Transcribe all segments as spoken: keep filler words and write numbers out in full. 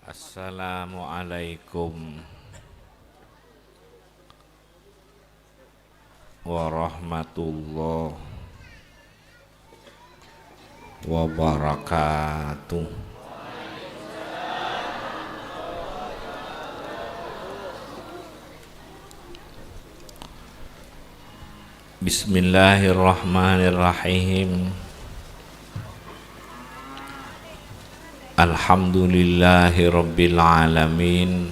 Assalamualaikum warahmatullahi wabarakatuh. Bismillahirrahmanirrahim. Alhamdulillahirabbil alamin.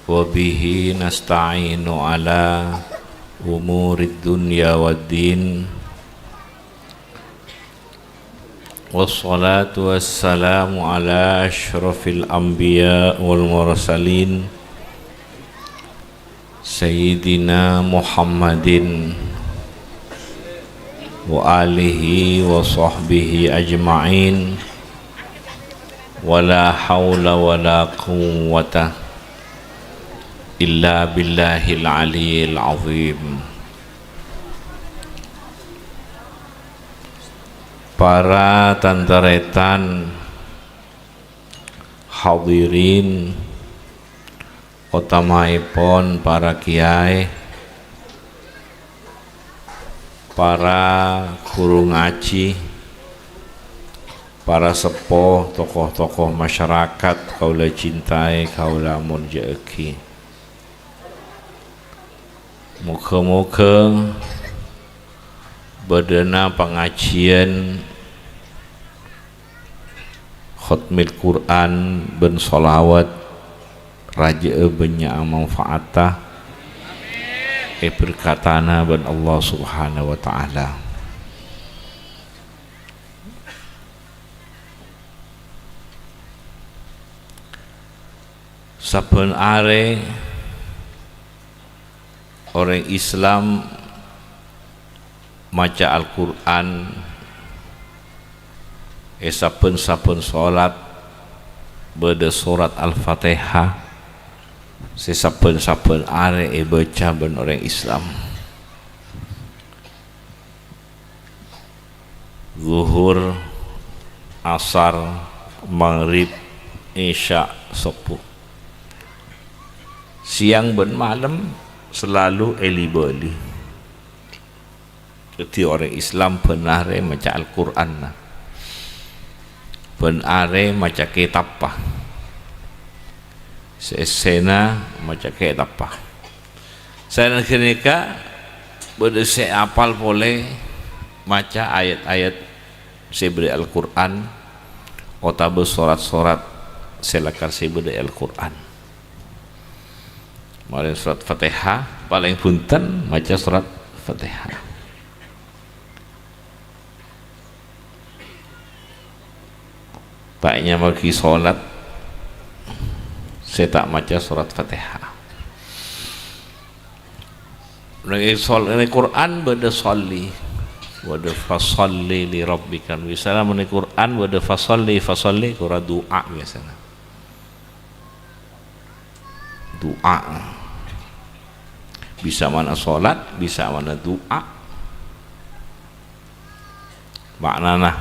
Wa bihi nasta'inu ala umurid dunya waddin. Wassalatu wassalamu ala asyrafil anbiya wal mursalin, Sayyidina Muhammadin wa alihi wa sahbihi ajma'in. Wa la haula wa la quwwata illa billahil aliyyil azim. Para tan-tarètan, hadirin, otamaèpon para kèyaè, para ghuru ngajhi, para seppo, tokoh-tokoh masyarakat kaulâ cintaè, kaulâ molja'aghi. Moghâ-moghâ bâdâna pangajhiyân khotmil Qur'an bân sholawat rajâ'â bânnya'a manfaatta, èberkatana bân Allah Subhanahu wa Ta'ala. Sabbhân arè orèng Islam maca Al-Qur'an, è sabbhân-sabbhân sholat bâdâ surat Al-Fatihah sè sabbhân-sabbhân arè èbâca bân orèng Islam. Zuhur, Asar, Maghrib, Isya, Subuh. Sèyang bân malem selalu èli-bâli. Dhâddhi orèng Islam bân arè maca Al-Qur'anna. Bân arè maca kètabbhâ. Sè èssèna maca kètabbhâ. Salaèn ghânèka, bâdâ sè apal polè maca ayat-ayat sè bâdâ è Al-Qur'an otabâ sorat-sorat sè lakar sè bâdâ è Al-Qur'an. Marèn sorat Fatihah, palèng bhunten maca sorat Fatihah. Ta' ènyamaghi solat sè ta' maca sorat Fatihah. Neng sol-, neng Qur'an bâdâ sholli, bâdâ fasholli li rabbika. Misalnya neng Qur'an bâdâ fasholli, fasholli, Qur'an du'a biasanya. Du'a. Bisa ma'na solat, bisa ma'na du'a. Ma'nana.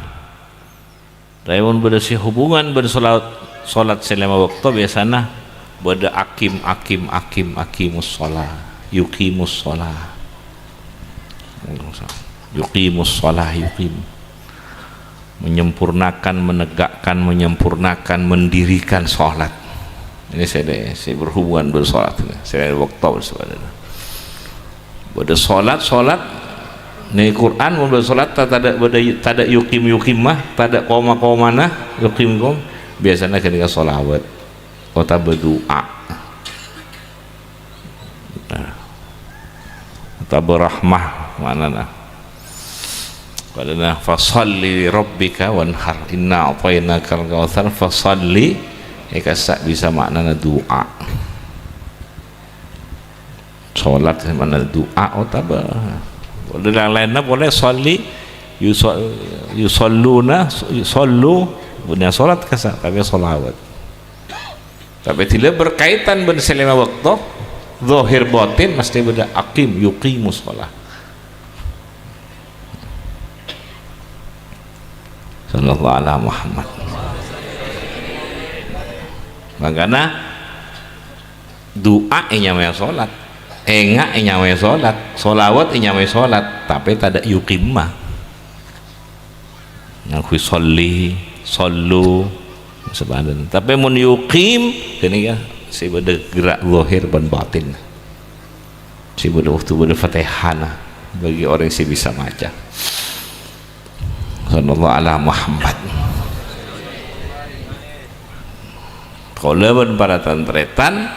Tapè mon bâdâ sè hubungan bân solat, solat sè lèma bâkto, biasana bâdâ aqim, aqim, aqim, aqimus shalah, yuqimus shalah. Yuqimus shalah, yuqim. Menyempurnakan, menegakkan, menyempurnakan, mendirikan sholat. Ini sè, sè berhubungan bân sholat. Sè bâkto sebenarnya. Bâdâ sholat, sholat. Neng Qur'an, mon bâdâ sholat, ta-, tadâ' bâdâ, tadâ' yuqim, yuqim mah, tadâ' koma-komana, yuqim, kom. Biasana ghânèka sholawat. Otabâ du'a. Nah. Otabâ rahmah ma'nana. Padahal, "Fasholli li rabbika wanhar, inna a'thainakal kautsar, fasholli," è kassa' bisa ma'nana du'a. Sholat sè ma'nana du'a otabâ. Padahal yang lainnya boleh sholli, yuso-, yusolluna, shollu, punya sholat kassa', tapè sholawat. Tapè dhilâ berkaitan bân sè lèma bâkto, zahir batin mesti bâdâ aqim, yuqimus shalah. Sallallahu ala Muhammad. Mangkana du'a ènyamaè salat, enga' ènyamaè salat, shalawat ènyamaè salat, tapè tadâ' yuqimma. Ngangghuy sholli, shallu, sabâdhân. Tapè mon yuqim, ghânèka sè bâdâ gerak zahir bân batin. Sè bâdâ, waktu bâdâ Fatihana bagi orèng sè bisa maca. Sallallahu ala Muhammad. Kaulâ bân para tan-tarètan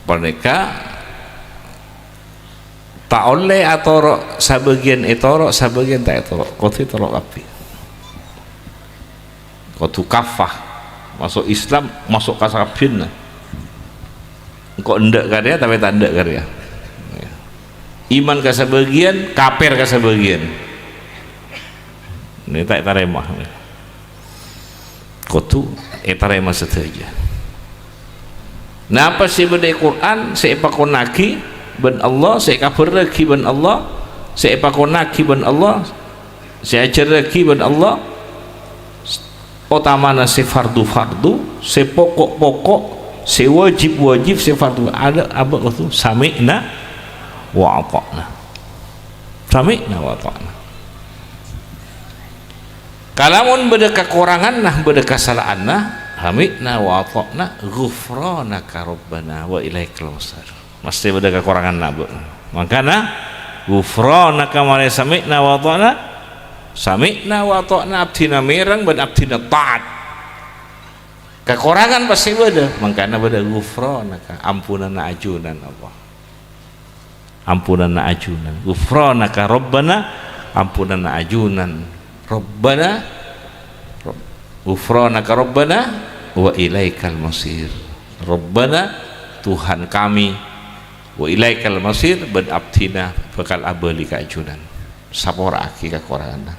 panèka ta' ollè atoro', sabâgiyân ètoro', sabâgiyân ta' ètoro'. Kodhu ètoro' kabbhi. Kodhu kafah. Maso' Islam, maso' ka sabbhânna. Engko' endâ' karè, tapè ta' endâ' karè. Iman ka sabâgiyân, kapèr ka sabâgiyân. Ini ta' ètarèma. Kodhu ètarèma sadhâjâ. Napa sè bâdâ è Qur'an, sè èpakonnaghi bân Allah, sè èkabhârrâghi bân Allah, sè èpakonnaghi bân Allah, sè èajhârrâghi bân Allah, otamana sè fardu-fardu, sè poko'-poko', sè wajib-wajib, sè fardu, adâ' abâ' kodhu sami'na wa ata'na. Sami'na wa ata'na. Kalamon bâdâ kakoranganna, bâdâ kasala'anna, sami'na wa ata'na, ghufranaka rabbana wa ilaikal masir. Mastè bâdâ kakoranganna, Bu. Mangkana, ghufranaka marè sami'na wa ata'na, sami'na wa ata'na, abdhina mèreng bân abdhina taat. Kakorangan pastè bâdâ, mangkana bâdâ ghufranaka, ampunanna ajunan Allah. Ampunanna ajunan. Ghufranaka Rabbana, ampunanna ajunan. Rabbana, Rabb-, ghufranaka Rabbana, wa ilaikal masir. Rabbana, Tuhan kami, wa ilaikal masir, bân abdhina bhâkal abâli ka ajunan. Sapora'aghi kakoranganna.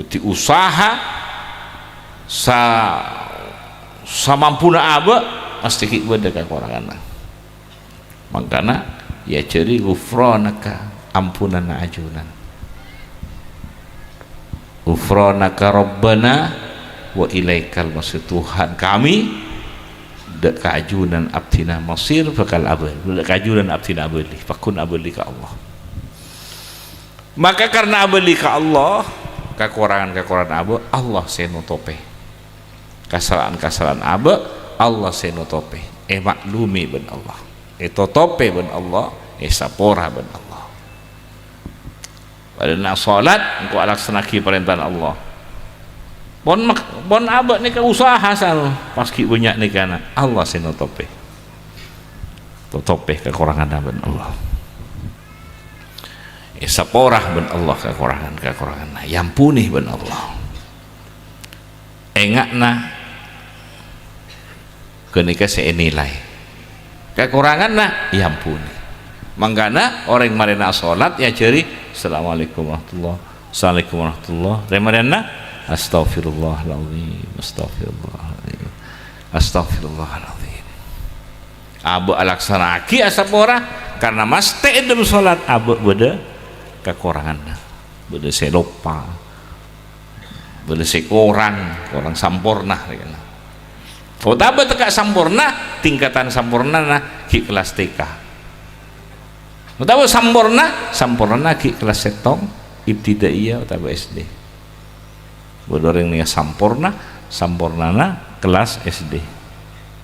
Dhâddhi usaha sa-, samampuna abâ', mastè ghi' bâdâ kakoranganna. Mangkana, èajhâri ghufranaka, ampunanna ajunan. Ghufranaka Rabbana wa ilaikal masir, Tuhan kami, dâ' ka ajunan abdhina masir bhâkal abâli, dâ' ka ajunan abdhina abâli, pagghun abâli ka Allah. Maka karna abâli ka Allah, kakorangan-kakorangan abâ', Allah sè notopè. Kasala'an-kasala'an abâ', Allah sè notopè. Èmaklumi bân Allah. Ètotopè bân Allah, èsapora bân Allah. Bâdâna shalat, engko' alaksana'aghi parèntana Allah. Pon mak-, pon abâ' nèka usaha san, pas ghi' bânnya' nèka na, Allah sè notopè. Totopè kakoranganna bân Allah. Èsapora bân Allah kakorangan-kakoranganna, èamponi bân Allah. Enga'na ghânèka sè ènilai. Kakoranganna èamponi. Mangkana orèng marèna shalat èajhâri, "Assalamualaikum warahmatullah. Assalamualaikum warahmatullah." Rè-marèna, "Astaghfirullahaladzim. Astaghfirullahaladzim. Astaghfirullahaladzim." Abâ' alaksana'aghi asapora, karna mastè è dâlem shalat abâ' bâdâ kakoranganna. Bâdâ sè loppa. Bâdâ sè korang, korang samporna, rèya. Otabâ tekka' samporna, tingkatan sampornana ghi' kellas T K. Otabâ samporna, sampornana ghi' kellas sèttong, ibtidaiyah otabâ S D. Bâdâ orèng nèka samporna, sampornana kellas S D.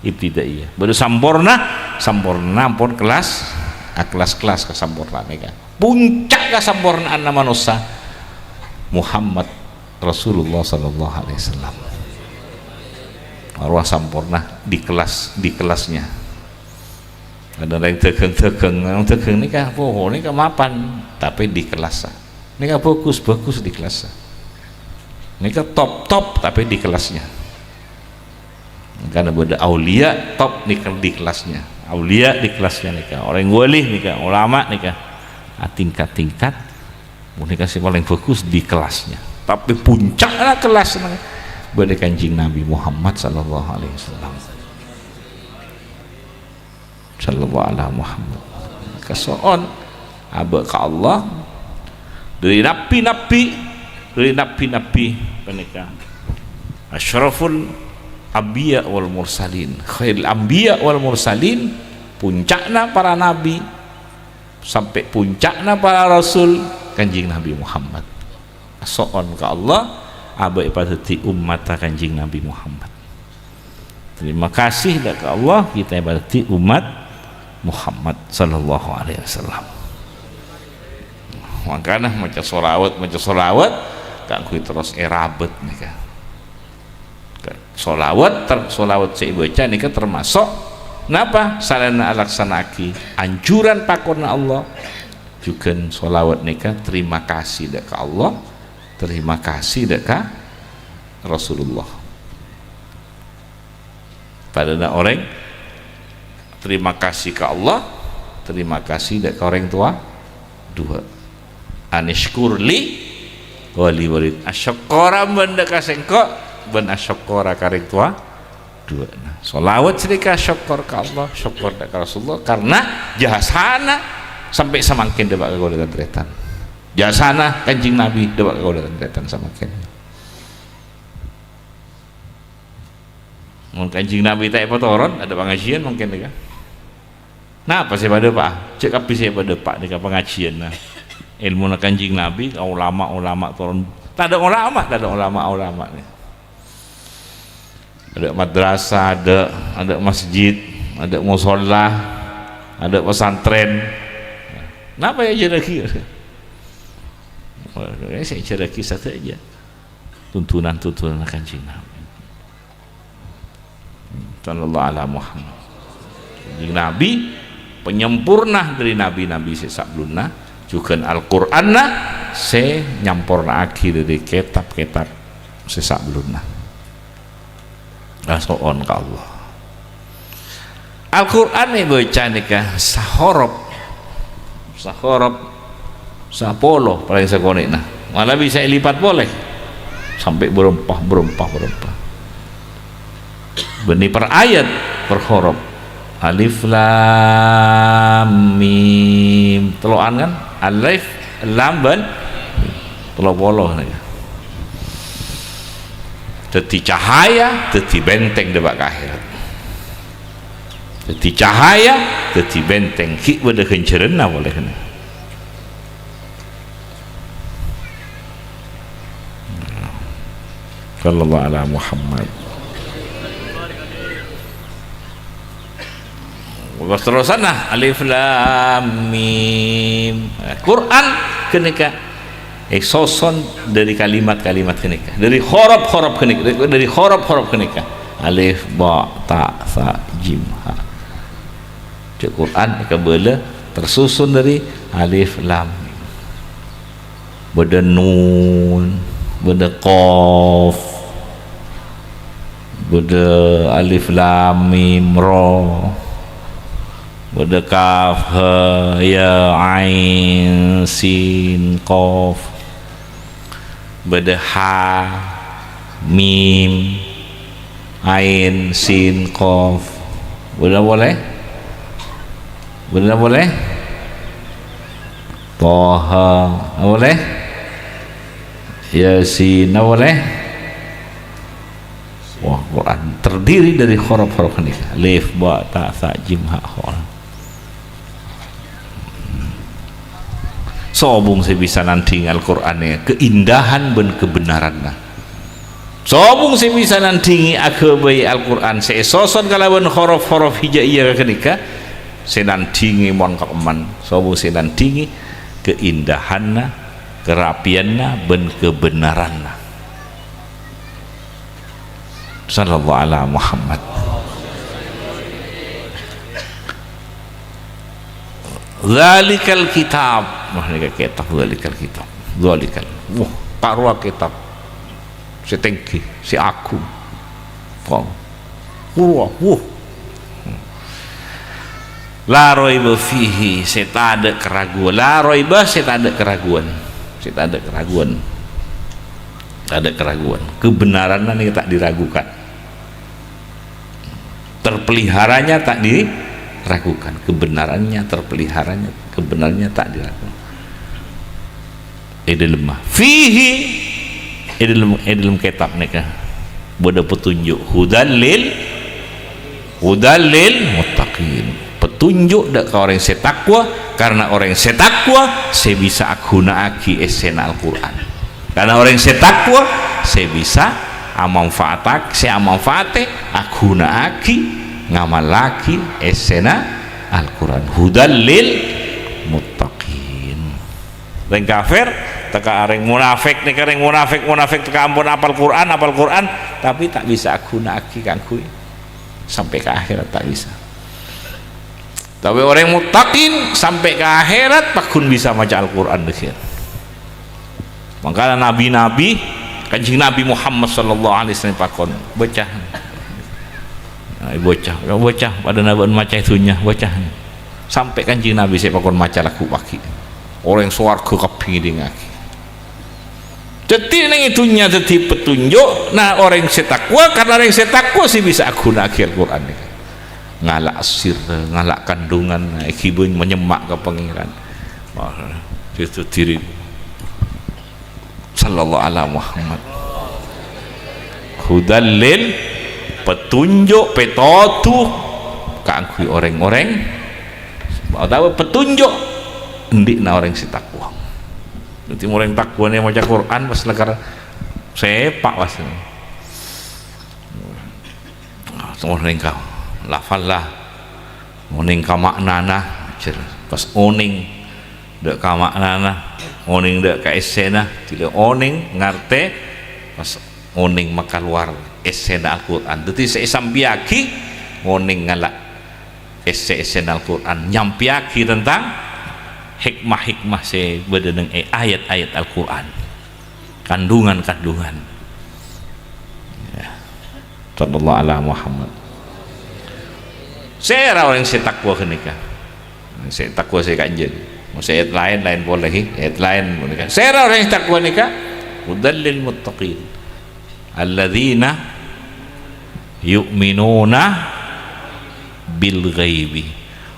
Ibtidaiyah. Bâdâ samporna, sampornana ampon kellas, a, kellas-kellas kasampornaan nèka. Puncak kasampornaanna manossa, Muhammad Rasulullah sallallahu alaihi wasallam. Arwah samporna di kelas, di kelasnya. Ada yang dagang-dagang, yang dagang nèka, oh, nèka mapan, tapi di kelas. Nèka bagus, bagus di kelas. Nèka top, top, tapi di kelasnya. Karena bâdâ aulia top nèka di kelasnya. Aulia di kelasnya nèka. Orang wali nèka, ulama nèka. Ah, tingkat-tingkat. Punika sè palèng bagus di kelasnya. Tapi puncaknya kelasnya bâdâ Kanjeng Nabi Muhammad sallallahu alaihi wasallam. Sallallahu ala Muhammad. Kaso'on abâ' ka Allah. Dâri nabbhi-nabbhi, dâri nabbhi-nabbhi panèka asyraful anbiya wal mursalin, khairil anbiya wal mursalin, punca'na para nabi, sampè' punca'na para rasul, Kanjeng Nabi Muhammad. Aso'on ka Allah, abâ' èpadhâddhi ummatta Kanjeng Nabi Muhammad. Terima kasih dâ' ka Allah, kita èpadhâddhi umat Muhammad sallallahu alaihi wasallam. Mangkana maca sholawat, maca sholawat, kaangghuy terros èrabât nèka. Sholawat, ter-, sholawat sè èbâca nèka termasok napa? Salaènna alaksana'aghi anjuran pakonna Allah, jhughân sholawat nèka terima kasih dâ' ka Allah, terima kasih dâ' ka Rasulullah. Padâna orèng terima kasih ka Allah, terima kasih dâ' ka orèng towa duwâ'. Anishkur li wa li walid. Asyokkora bân dâ' ka sèngko', bân asyokkora ka orèng towa duwâ'na. Sholawat sè nèka syokkor ka Allah, syokkor dâ' ka Rasulullah, karena jasana sampè' samangkèn dâpa' ka kaulâ tan-tarètan. Jasana Kanjeng Nabi dâpa' ka kaulâ tan-tarètan samangkèn. Mon Kanjeng Nabi ta' èpatoron, adâ' pangajiyân mangkèn nèka. Napa sè padâ, Pa'? Jhâ' kabbhi sè padâ, Pa', nèka pangajiyânna. Èlmona Kanjeng Nabi, ulama-ulama toron. Tadâ' ulama, tadâ' ulama-ulama nèka. Adâ' madrasah, adâ', adâ' masjid, adâ' mosolla, adâ' pesantren. Napa èajhârraghi? Wah, sè èajhârraghi sadhâjâ. Tuntunan-tuntunan Kanjeng Nabi. Sallallahu ala Muhammad. Kanjeng Nabi, penyempurna dâri nabi-nabi sè sabellunna, jhughân Al-Qur'anna sè nyampornaaghi dâri kètab-kètab sè sabellunna. Aso'on ka Allah. Al-Qur'an èbâca nèka sahorop, sahorop, sapolo palèng sakonè'na. Mala bisa èlipat polè. Sampè' bârâmpa, bârâmpa, bârâmpa. Bânnè per ayat, per horop. Alif lam mim. Tello'an kan? Alif, lam, bân mim. Tello polo nèka. Dâddhi cahaya, dâddhi benteng dâpa' ka akhèrat. Dâddhi cahaya, dâddhi benteng, ghi' bâdâ ghânjhârânna polè ghânèka. Sallallahu ala Muhammad. Terros terrosanna, alif lam mim. Nah, Qur'an ghânèka èsoson dâri kalimat-kalimat ghânèka, dâri horop-horop ghânèka, dâri horop-horop ghânèka. Alif, ba, ta, sa, jim, ha. Jhâ' Qur'an èkabâlâ tersusun dâri alif, lam, mim. Bâdâ nun, bâdâ qaf, bâdâ alif, lam, mim, ra, bâdâ kaf, ha, ya, ain, sin, qaf. Bâdâ ha, mim, ain, sin, qaf. Bâdâ polè? Bâdâ polè? Toha. Apa polè? Yasin. Apa polè? Wah, Quran terdiri dari huruf-huruf ghânèka. Alif, ba, ta, sa, jim, ha, kha. Sobung sè bisa nandhingè Al-Qur'an, ya, keindahan bân kebenaranna. Sobung sè bisa nandhingè, aghâbây Al-Qur'an sè èsoson kalabân huruf-huruf hijaiyah ghânèka, sè nandhingè mon ka'emman. Sobung sè nandhingè keindahanna, kerapianna, bân kebenaranna. Sallallahu ala Muhammad. Dzalikal kitab. Wah, nèka kitab, dzalikal kitab. Dzalikal. Wah, parowa kitab sè tèngghi, sè agung. Wah. Parowa, wah. La raiba fihi, sè tadâ' karaguan. La raiba, sè tadâ' karaguan. Sè tadâ' karaguan. Tadâ' karaguan. Kebenaranna nèka ta' diragukan. Terpeliharanya ta' diragukan. Kebenarannya, terpeliharanya, kebenarannya ta' diragukan. È dhâlemma. Fihi, è dhâlem, è dhâlem kitab nèka. Bâdâ petunjuk, hudal lil, hudal lil muttaqin. Petunjuk dâ' ka orèng sè takwa, karna orèng sè takwa sè bisa aghuna'aghi èssèna Al-Qur'an. Karna orèng sè takwa sè bisa amanfaatag-, sè amanfaatè, aghuna'aghi, ngamallaghi èssèna Al-Qur'an. Hudal lil muttaqin. Rèng kafir, tèka rèng munafik nèka, rèng munafik, munafik tèka ampon apal Qur'an, apal Qur'an, tapè ta' bisa aghuna'aghi kaangghuy sampè' ka akhèrat, ta' bisa. Tapè orèng muttaqin sampè' ka akhèrat pagghun bisa maca Al-Qur'an dhâggi'. Mangkana nabi-nabi, Kanjeng Nabi Muhammad sallallahu alaihi wasallam pakon, "Bâca." Nah, bâca, bâca, padâna bân maca è dhunnya, bâca. Sampè' Kanjeng Nabi sè pakon maca lagghu' paghi'. Orèng sowarghâ kabbhi ngèdingngaghi. Dhâddhi neng è dhunnya dhâddhi petunjuk, nah, orèng sè takwa, karna orèng sè takwa sè bisa aghuna'aghi Al-Qur'an nèka. Ngala' sir, ngala' kandungan, èghibâ nyemma' ka Pangèran. Wah, itu diri. Sallallahu ala Muhammad. Hudal lil, petunjuk, pètodhu kaangghuy orèng-orèng, otabâ petunjuk andi'na orèng sè takwa. Dhâddhi, orèng takwa nè maca Qur'an pas lakar sèpa' pas. Terros nèng ka lafalla, onèng ka ma'nana, jhâr pas onèng dâ' ka ma'nana, onèng dâ' ka èssèna, dhilâ onèng ngartè, pas onèng makalowar èssèna Al-Qur'an. Dhâddhi sè èsampèyaghi onèng ngala' èssè-èssèna Al-Qur'an, nyampèyaghi tentang hikmah-hikmah sè bâdâ neng è ayat-ayat Al-Qur'an, kandungan-kandungan. Ya. Sallallahu ala Muhammad. Sèra orèng sè takwa ghânèka? Sè takwa sè kanjeng. Mon sè ayat laèn, laèn polè, hi. Ayat laèn ghânèka. Sèra orèng sè takwa nèka? Hudal lil muttaqin. Alladzina yu'minuna bil ghaibi.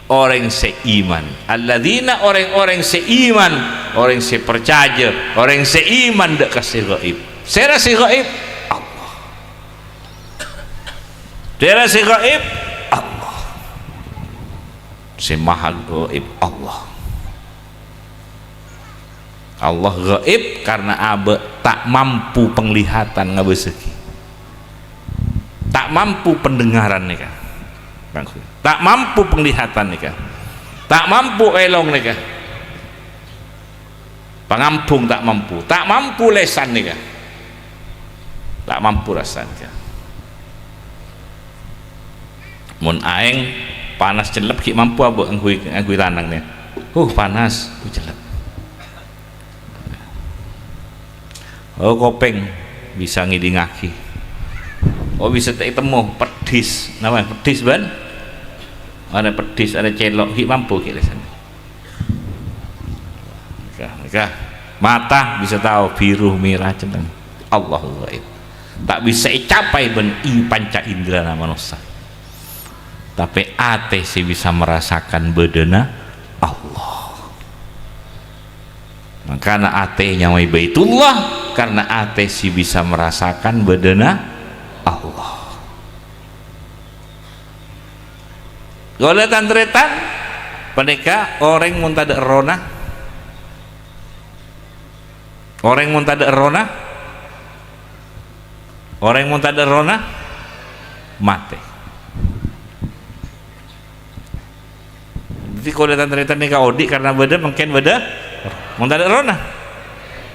Orèng sè iman. Alladzina, orèng-orèng sè iman. Orèng sè parcajâ. Orèng sè iman dâ' ka sè ghaib. Sèra sè ghaib? Allah. Sèra sè ghaib? Allah. Sè maha ghaib, Allah. Allah ghaib karna abâ' ta' mampu penglihatan ngabâsaghi. Ta' mampu pendengaran nèka. Ta' mampu penglihatan nèka. Ta' mampu èlong nèka. Pangambhung ta' mampu, ta' mampu lèsan nèka. Ta' mampu rassa nèka. Mon aèng panas cellep ghi' mampu abâ' ngangghuy, ngangghuy tanang nè. Huh, panas, huh, cellep. Oh, kopèng bisa ngèdingngaghi. Oh, bisa ta' ètemmo, peddhis. Napa? Peddhis, bân? Ana peddhis, ana cèlo', ghi' mampu ghi' lèsan. Nèka, nèka. Mata bisa tao biru, mèra, celleng. Allahu ghaib. Ta' bisa ècapai bân i-, panca indrana manossa. Tapè atè sè bisa merasakan bâdâna Allah. Mangkana atè nyamaè Baitullah, karna atè sè bisa merasakan bâdâna Allah. Kaulâ tan-tarètan, panèka orèng mon tadâ' errohna. Orèng mon tadâ' errohna. Orèng mon tadâ' errohna, matè. Dhâddhi, kaulâ tan-tarètan nèka odi' karna bâdâ, mangkèn bâdâ. Mon tadâ' errohna.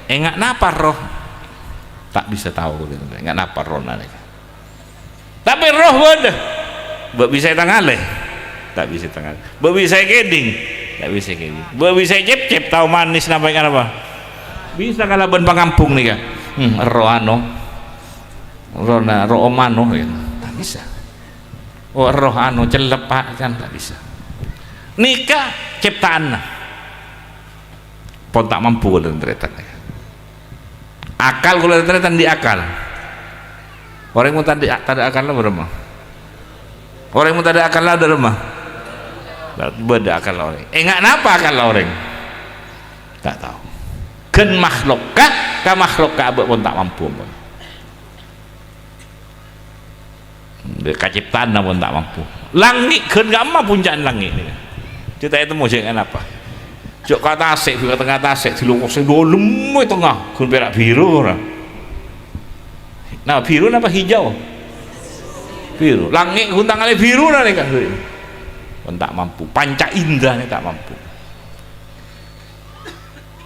Enga' napa erroh? Ta' bisa tao, enga' napa errohna nèka. Tapè erroh bâdâ. Bâ' bisa ètangalè? Ta' bisa ètangalè. Bâ' bisa èkèdhing? Ta' bisa èkèdhing. Bâ' bisa ècèpcèp, tao manis napa enga' napa? Bisa kalabân pangambhung nèka. Hmm, erroh ano. Errohna, erroh om ano, ya. Ta' bisa. Oh, erroh ano, cellep, Pak, kan ta' bisa. Nèka ciptaanna. Pon ta' mampu kaulâ tan-tarètan. Akal kaulâ tan-tarètan andi' akal. Orèng mon tadâ', tadâ' akal la bârâmma? Orèng mon tadâ' akal la bârâmma? Bâdâ akal orèng. Enga' napa akal orèng? Ta' tao. Ghân makhlukka, ka makhlukka abâ' pon ta' mampu pon. Kaciptaanna pon ta' mampu. Langngè' ghân ka'emma punca'na langngè' nèka. Cè' ta' ètemmo jhâ' napa. Jhâ' ka tasè', ka tengnga tasè', dilokosè dâlem è tengnga, ghân pèra' biru ora. Nah, biru napa hijau? Biru. Langngè' ghun tangalè biru na nèka. Pon ta' mampu. Panca indrana ta' mampu.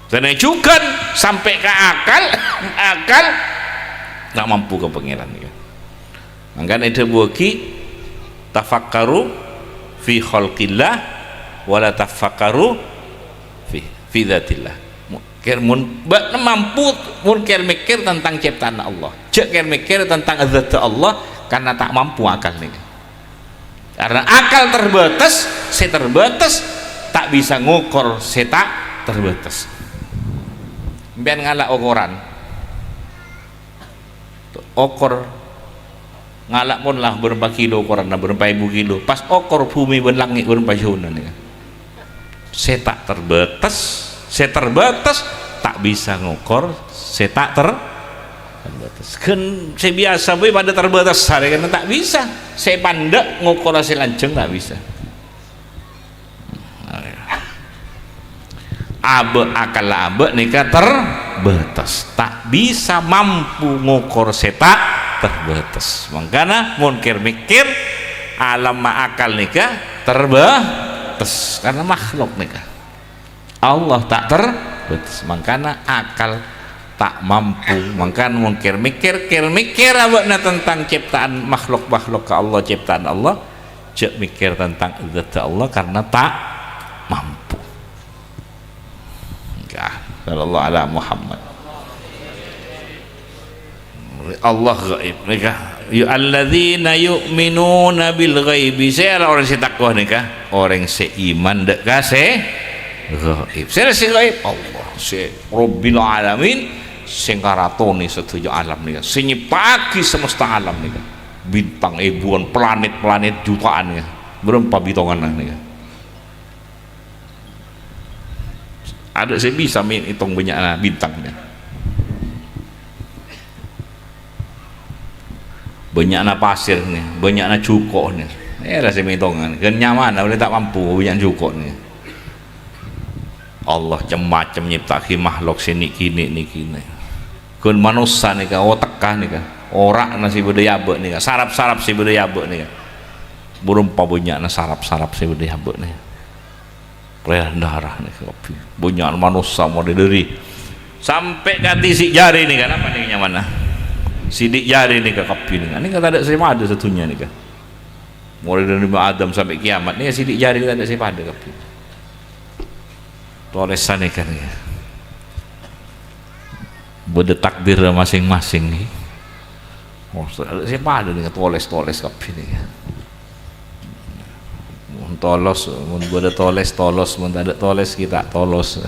Dan jhughân sampè' ka akal, akal ta' mampu ka Pangèran nèka. Mangkana èdhâbuwâghi, "Tafakkaru fi khalqillah, wa la tafakkaru fi, fi dzatillah." Mo-, kèr-, mon bâ'na mampu, mon kèr-mèkkèr tentang ciptaanna Allah. Jhâ' kèr-mèkkèr tentang dzatda Allah, karena ta' mampu akal nèka. Karena akal terbatas, sè terbatas ta' bisa ngokor sè ta' terbatas. Sampèyan ngala' okoran. Okor ngala' pon la bârâmpa kilo okoranna, bârâmpa èbu kilo. Pas okor bhumè bân langngè' bârâmpa jhâuna nèka. Sè ta' terbatas, sè terbatas ta' bisa ngokor sè ta' ter-, terbatas. Ghân sè biyasa bhâi padâ terbatas, arèya kan ta' bisa. Sè pandâ' ngokora sè lanjhâng ta' bisa. Abâ', akal abâ' nèka terbatas, ta' bisa mampu ngokor sè ta' terbatas. Mangkana mon kèr-mèkkèr, alamma akal nèka terbatas, karena makhluk nèka. Allah ta' terbatas, mangkana akal ta' mampu. Mangkana mon kèr-mèkkèr, kèr-mèkkèr abâ'na tentang ciptaan makhluk-makhluk ka Allah, ciptaan Allah. Jhâ' mèkkèr tentang dzatda Allah karena ta' mampu. Ya, sallallahu ala Muhammad. Allah ghaib nèka. Ya alladzina yu'minuna bil ghaibi. Sèra orèng sè takwa nèka? Orèng sè iman dâ' ka sè ghaib. Sèra sè ghaib? Allah, sè Rabbil Alamin, sè ngaratonè sadhâjâ alam nèka, sè nyipta'aghi semesta alam nèka. Bintang èbuwân, planet-planet jutaan nèka. Bârâmpa bitonganna nèka? Adâ' sè bisa mè-, ètong bânnya'na bintang nèka. Bânnya'na pasir nèka, bânnya'na jhuko' nèka. Èra sè mètongan, ghân nyamana polè ta' mampu bânnya'na jhuko' nèka. Allah cem-macem nyipta'aghi makhluk sè nè'-kènè' nè'-kènè'. Ghân manossa nèka, otekka nèka, ora'na sè bâdâ è abâ' nèka, sarap-sarap sè bâdâ è abâ' nèka. Bârâmpa bânnya'na sarap-sarap sè bâdâ è abâ' nèka. Rèya dârâ nèka kabbhi. Bânnya'na manossa mulai dâri sampè' ka sidik jari nèka, napa nèka nyamana? Sidik jari nèka kabbhi nèka. Nèka tadâ' sè padâ sadhunnya nèka. Mulai dâri Adam sampè' kiamat nèka sidik jari tadâ' sè padâ kabbhi. Tolèsan nèka nèka. Bâdâ takdir masing-masing nèka. Oh, sè padâ nèka tolès-tolès kabbhi nèka. Mon tolos, mon bâdâ tolès, tolos, mon tadâ' tolès, ghi' ta' tolos.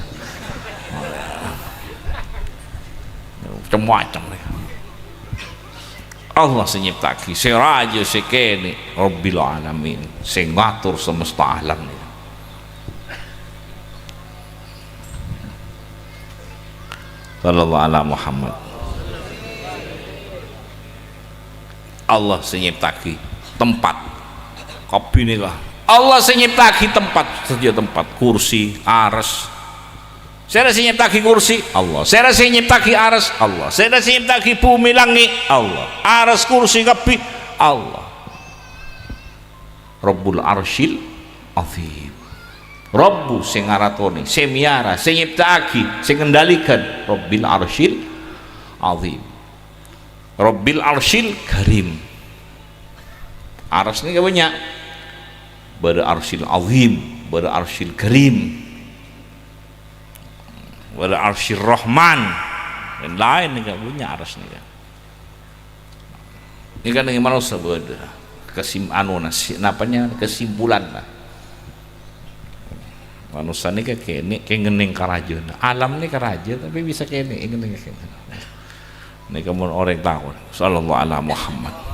Macem-macem nèka. Allah sè nyipta'aghi, sè rajâ, sè kènè', Rabbil Alamin, sè ngator semesta alam nèka. Sallallahu ala Muhammad. Allah sè nyipta'aghi tempat. Kabbhi nèka. Allah sè nyipta'aghi tempat, sadhâjâ tempat, kursi, aras. Sèra sè nyipta'aghi kursi? Allah. Sèra sè nyipta'aghi aras? Allah. Sèra sè nyipta'aghi bhumè langngè'? Allah. Aras, kursi, kabbhi? Allah. Rabbul Arsyil Azim. Rabbu sè ngaratonè, sè mèyara, sè nyipta'aghi, sè ngendalikan. Rabbil Arsyil Azim. Rabbil Arsyil Karim. Aras nèka bânnya'. Bâdâ Arsyil Azim, bâdâ Arsyil Karim. Bâdâ Arsyir Rahman. Laèn-laèn nèka bânnya' aras nèka. Nèka nèng manossa bâdâ kesim-, anuna, si-, napa nyamana, kesimpulanna. Manossa nèka kènè' kèngèng ka rajâna. Alam nèka rajâ, tapè bisa kènè' kèngèng. Nèka mon orèng tao, sallallahu ala Muhammad.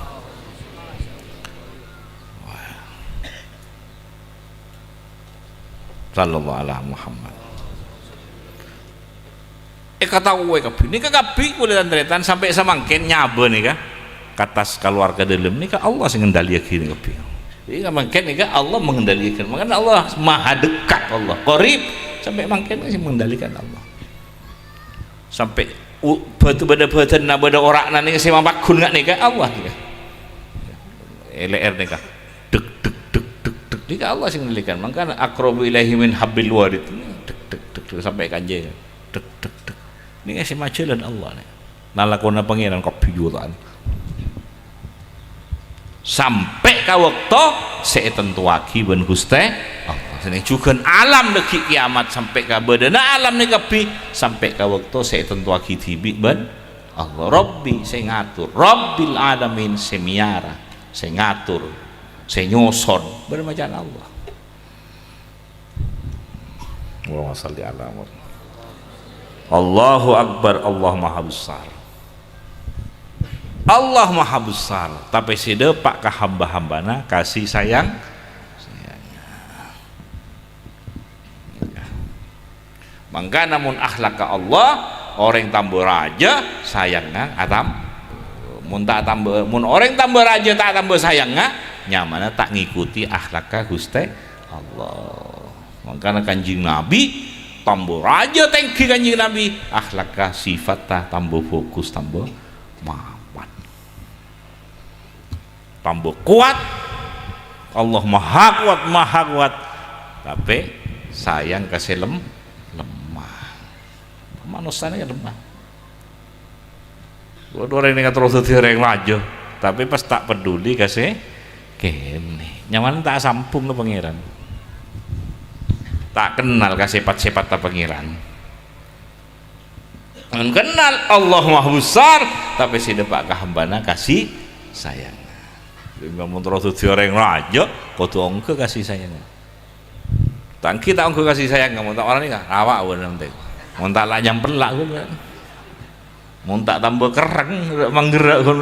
Sallallahu ala Muhammad. Èkataowè kabbhi. Nèka kabbhi kaulâ tan-tarètan sampè' samangkèn nyabâ nèka. Ka attas, ka lowar, ka dâlem, nèka Allah sè ngendaliaghi nèka kabbhi. Jadi, mangkèn nèka Allah mengendalikan. Makanya Allah maha dekat, Allah qarib. Sampè' mangkèn sè mengendalikan Allah. Sampè' u-, bâdâ, bâdâ bhâdhânna, bâdâ ora'na nèka sè mapaghun nga' nèka Allah nèka. È lè'èr nèka. Dek, dek, dek, dek, dek. Nèka Allah sè ngendalikan. Mangkana aqrabu ilaihi min hablil warid. Dek, dek, dek, dek, sampè' kanjeng. Dek, dek, dek. Nèka sè majhâlân Allah nèka. Lalakonna Pangèran kabbhi jutaan. Sampè' ka bâkto sè ètantowaghi bân Ghustè Allah. Sè neng jhughân alam dhâggi' kiamat sampè' ka bâdâna alam nèka kabbhi, sampè' ka bâkto sè ètantowaghi dhibi' bân Allah. Rabbi sè ngatur, Rabbil alamin sè mèyara, sè ngatur, sè nyoson, bân macana Allah. Allahumma shalli ala Muhammad. Allahu Akbar, Allah Maha Besar. Allah Maha Besar, tapè sè dâpa' ka hamba-hambana kasih sayang. Mangkana mon akhlakka Allah, orèng tamba rajâ sayangnga atam-, mon ta' tamba, mon orèng tamba rajâ ta' tamba sayangnga, nyamana ta' ngèkotè akhlakka Ghustè Allah. Mangkana Kanjeng Nabi tamba rajâ tèngghi Kanjeng Nabi, akhlakka sifatta tamba bhâghus, tamba mapan. Tamba kowat. Allah maha kowat, maha kowat. Tapè sayang ka sè lem-, lemah. Manossa nèka lemah. Kodhu orèng nèka terro dhâddhi orèng rajâ, tapè pas ta' peduli ka sè kènè. Nyamana ta' asambhung ka Pangèran. Ta' kennal ka sèpat-sèpatta Pangèran. Mon kennal Allah Maha Besar, tapè sè dâpa' ka hambana kasih sayang. Mon terro dhâddhi orèng rajâ, kodhu ongghâ kasih sayang. Ta' ènggi ta' ongghâ kasih sayang, mon ta' ora nèka, awak bân penting. Mon ta' la nyamplak, ghun, mon ta' tamba kerrèng, mangghârâ', ghun.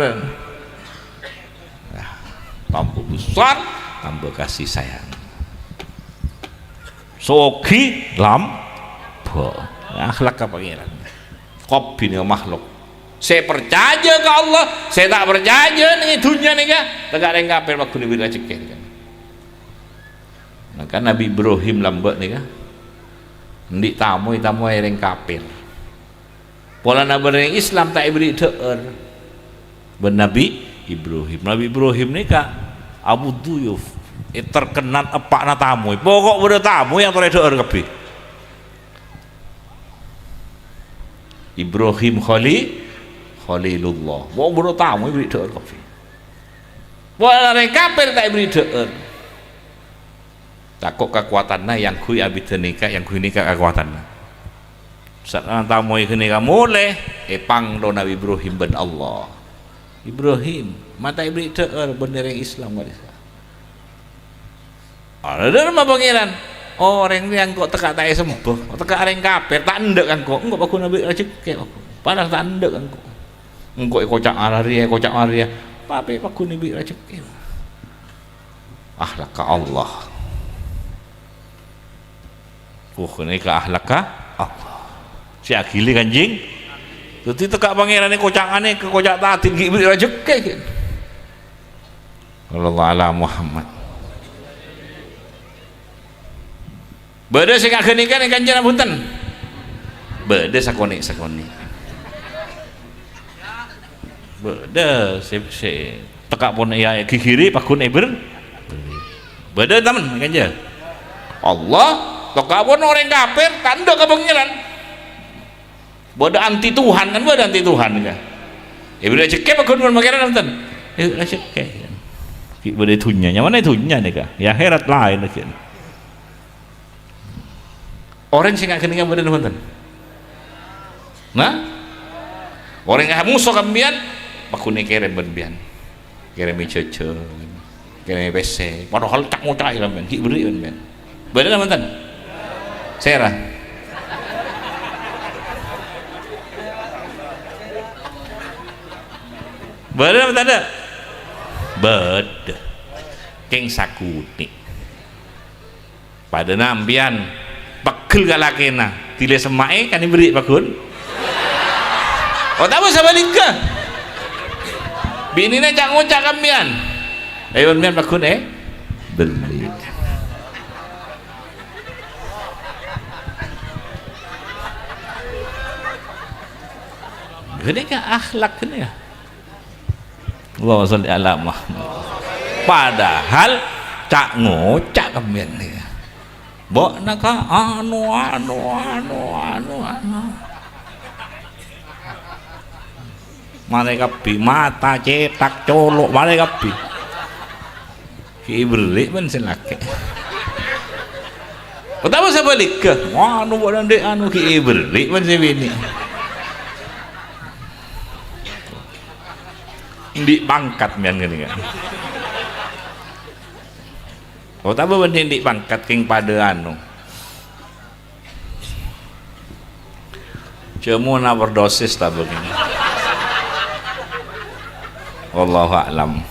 Nah, tamba besar, tamba kasih sayang. Soghi, lambâ'. Akhlakka Pangèran. Kabbhi nèka makhluk. Sè parcajâ ka Allah, sè ta' parcajâ neng è dhunnya nèka, tèka' rèng kafir paghun èbâghi rajhekkè nèka. Maka Nabi Ibrahim lambâ' nèka, andi' tamoy-tamoy rèng kafir. Polana bân rèng Islam ta' èbâghi dhâ'âr bân Nabi Ibrahim. Nabi Ibrahim nèka Abu Duyuf, è terkenal eppa'na tamoy. Pokok bâdâ tamoy èyatorè dhâ'âr kabbhi. Ibrahim Khali-, Khalilullah. Pokok bâdâ tamoy èbâghi dhâ'âr kabbhi. Polana rèng kafir ta' èbâghi dhâ'âr. Tako' kakowadhânna èyangghuy abidhâ nèka, èyangghuy nèka kakowadhânna. Saat tamoy ghânèka molè, èpanglo Nabi Ibrahim bân Allah. "Ibrahim, ma' ta' èbâghi dhâ'âr bân rèng Islam ka'dissa'." "Arapa, Pangèran?" "Orèng rèya engko' tèka' ta' èsemba, tèka' rèng kafir, ta' endâ' ka engko', engko' paghun èbâghi rajhekkè, paghun. Padahal ta' endâ' ka engko'. Engko' èkoca' arèya, èkoca' arèya, tapè paghun èbâghi rajhekkè." Akhlakka Allah. Oh, ghânèka akhlakka Allah. Sè aghili Kanjeng. Dhâddhi tèka' Pangèranè koca'anè, kakoca' ta' adil ghi' bâri' rajhekkè, ghi'. Sallallahu ala Muhammad. Bâdâ sè nga' ghânèka nèng kancana bhunten? Bâdâ sakonè'-sakonè'. Bâdâ sè, sè tèka' pon èya-, èghighiri, paghun èbher-, bâdâ, tamen, kanja. Allah, tèka' pon orèng kafir, ta' endâ' ka Pangèran. Bâdâ anti Tuhan, kan bâdâ anti Tuhan, kan. Èbher rajhekkè, paghun pon Pangèran, bhunten? Èbher rajhekkè. Ghi' bâdâ è dhunnya, nyamana è dhunnya nèka. È akhèrat laèn laghi'. Orèng sè nga' ghânèka bâdâ bhunten? Nah? Orèng amoso ka sampèyan, paghun èkèrèm bân sampèyan. Kèrèmè jhâjhân, kèrèmè pèssè. Padahal ca'-ngoca' sampèyan, ghi' bherri' sampèyan. Bâdâ bhunten? Sèra. Bâdâ bhunten? Bâdâ. Kèng sakonè'. Padâna sampèyan peggel ka lakèna, dhilâ semma'è kan èbherri' paghun. Otabâ sabhâligghâ? Binèna ca'-ngoca' ka sampèyan. Ayo, sampèyan pagghun, eh? Bâli. Ghânèka akhlak ghânèka. Allahumma shalli ala Muhammad. Padahal ca'-ngoca' ka sampèyan nèka. Bâ'na ka anu, anu, anu, anu, anu. Marè kabbhi, mata, cèthak, colo', marè kabbhi. Ghi' èberri' bân sè lakè'. Otabâ sabhâligghâ, anu bâ'na andi' anu ghi' èberri' bân sè binè'. Andi' pangkat mèyan ngene kan. Otabâ bânnè andi' pangkat kèng padâ anu. Jhâmo'na overdosis ta' bânnè. Wallahu a'lam.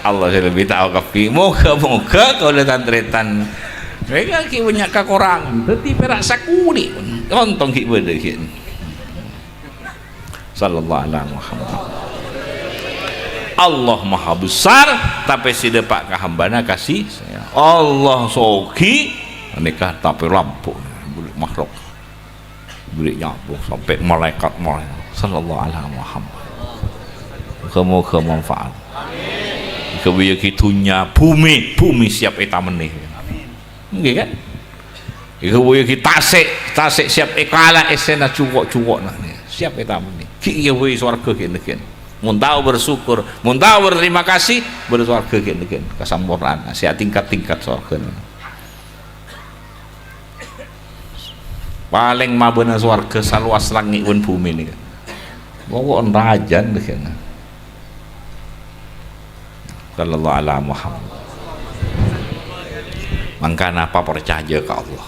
Allah sè lebbi tao kabbhi. Moghâ-moghâ kaulâ tan-tarètan. Mereka ki banyak kakorangan. Dhâddhi pèra' sakulè'. Lontong ghi' bâdâ ghi'. Sallallahu ala Muhammad. Allah maha besar, tapè sè dâpa' ka hambâna kasih sayang. Allah soghi, nèka tapè rampok makhluk. Bâri' nyabu sampè' malaèkat malaèkat. Sallallahu ala Muhammad. Moghâ-moghâ manfaat. Ghâbâyyâghi dhunnya, bhumè, bhumè siap ètamennè. Èngghi, kan? Èghâbâyyâghi tasè', tasè' siap èkala' èssèna juko'-juko'na. Siap ètamennè. Ghi' èghâbây sowarghâ ghi' nèkèn. Mon tao bersyukur, mon tao berterima kasih, bâdâ sowarghâ ghi' nèkèn. Kasampornaan. Sè atingkat-tingkat sowarghâna. Palèng mabâna sowarghâ salowas langngè' bân bhumè nèka. Pokok rajâna nèkèn. Sallallahu ala Muhammad. Mangkana paparcajâ ka Allah.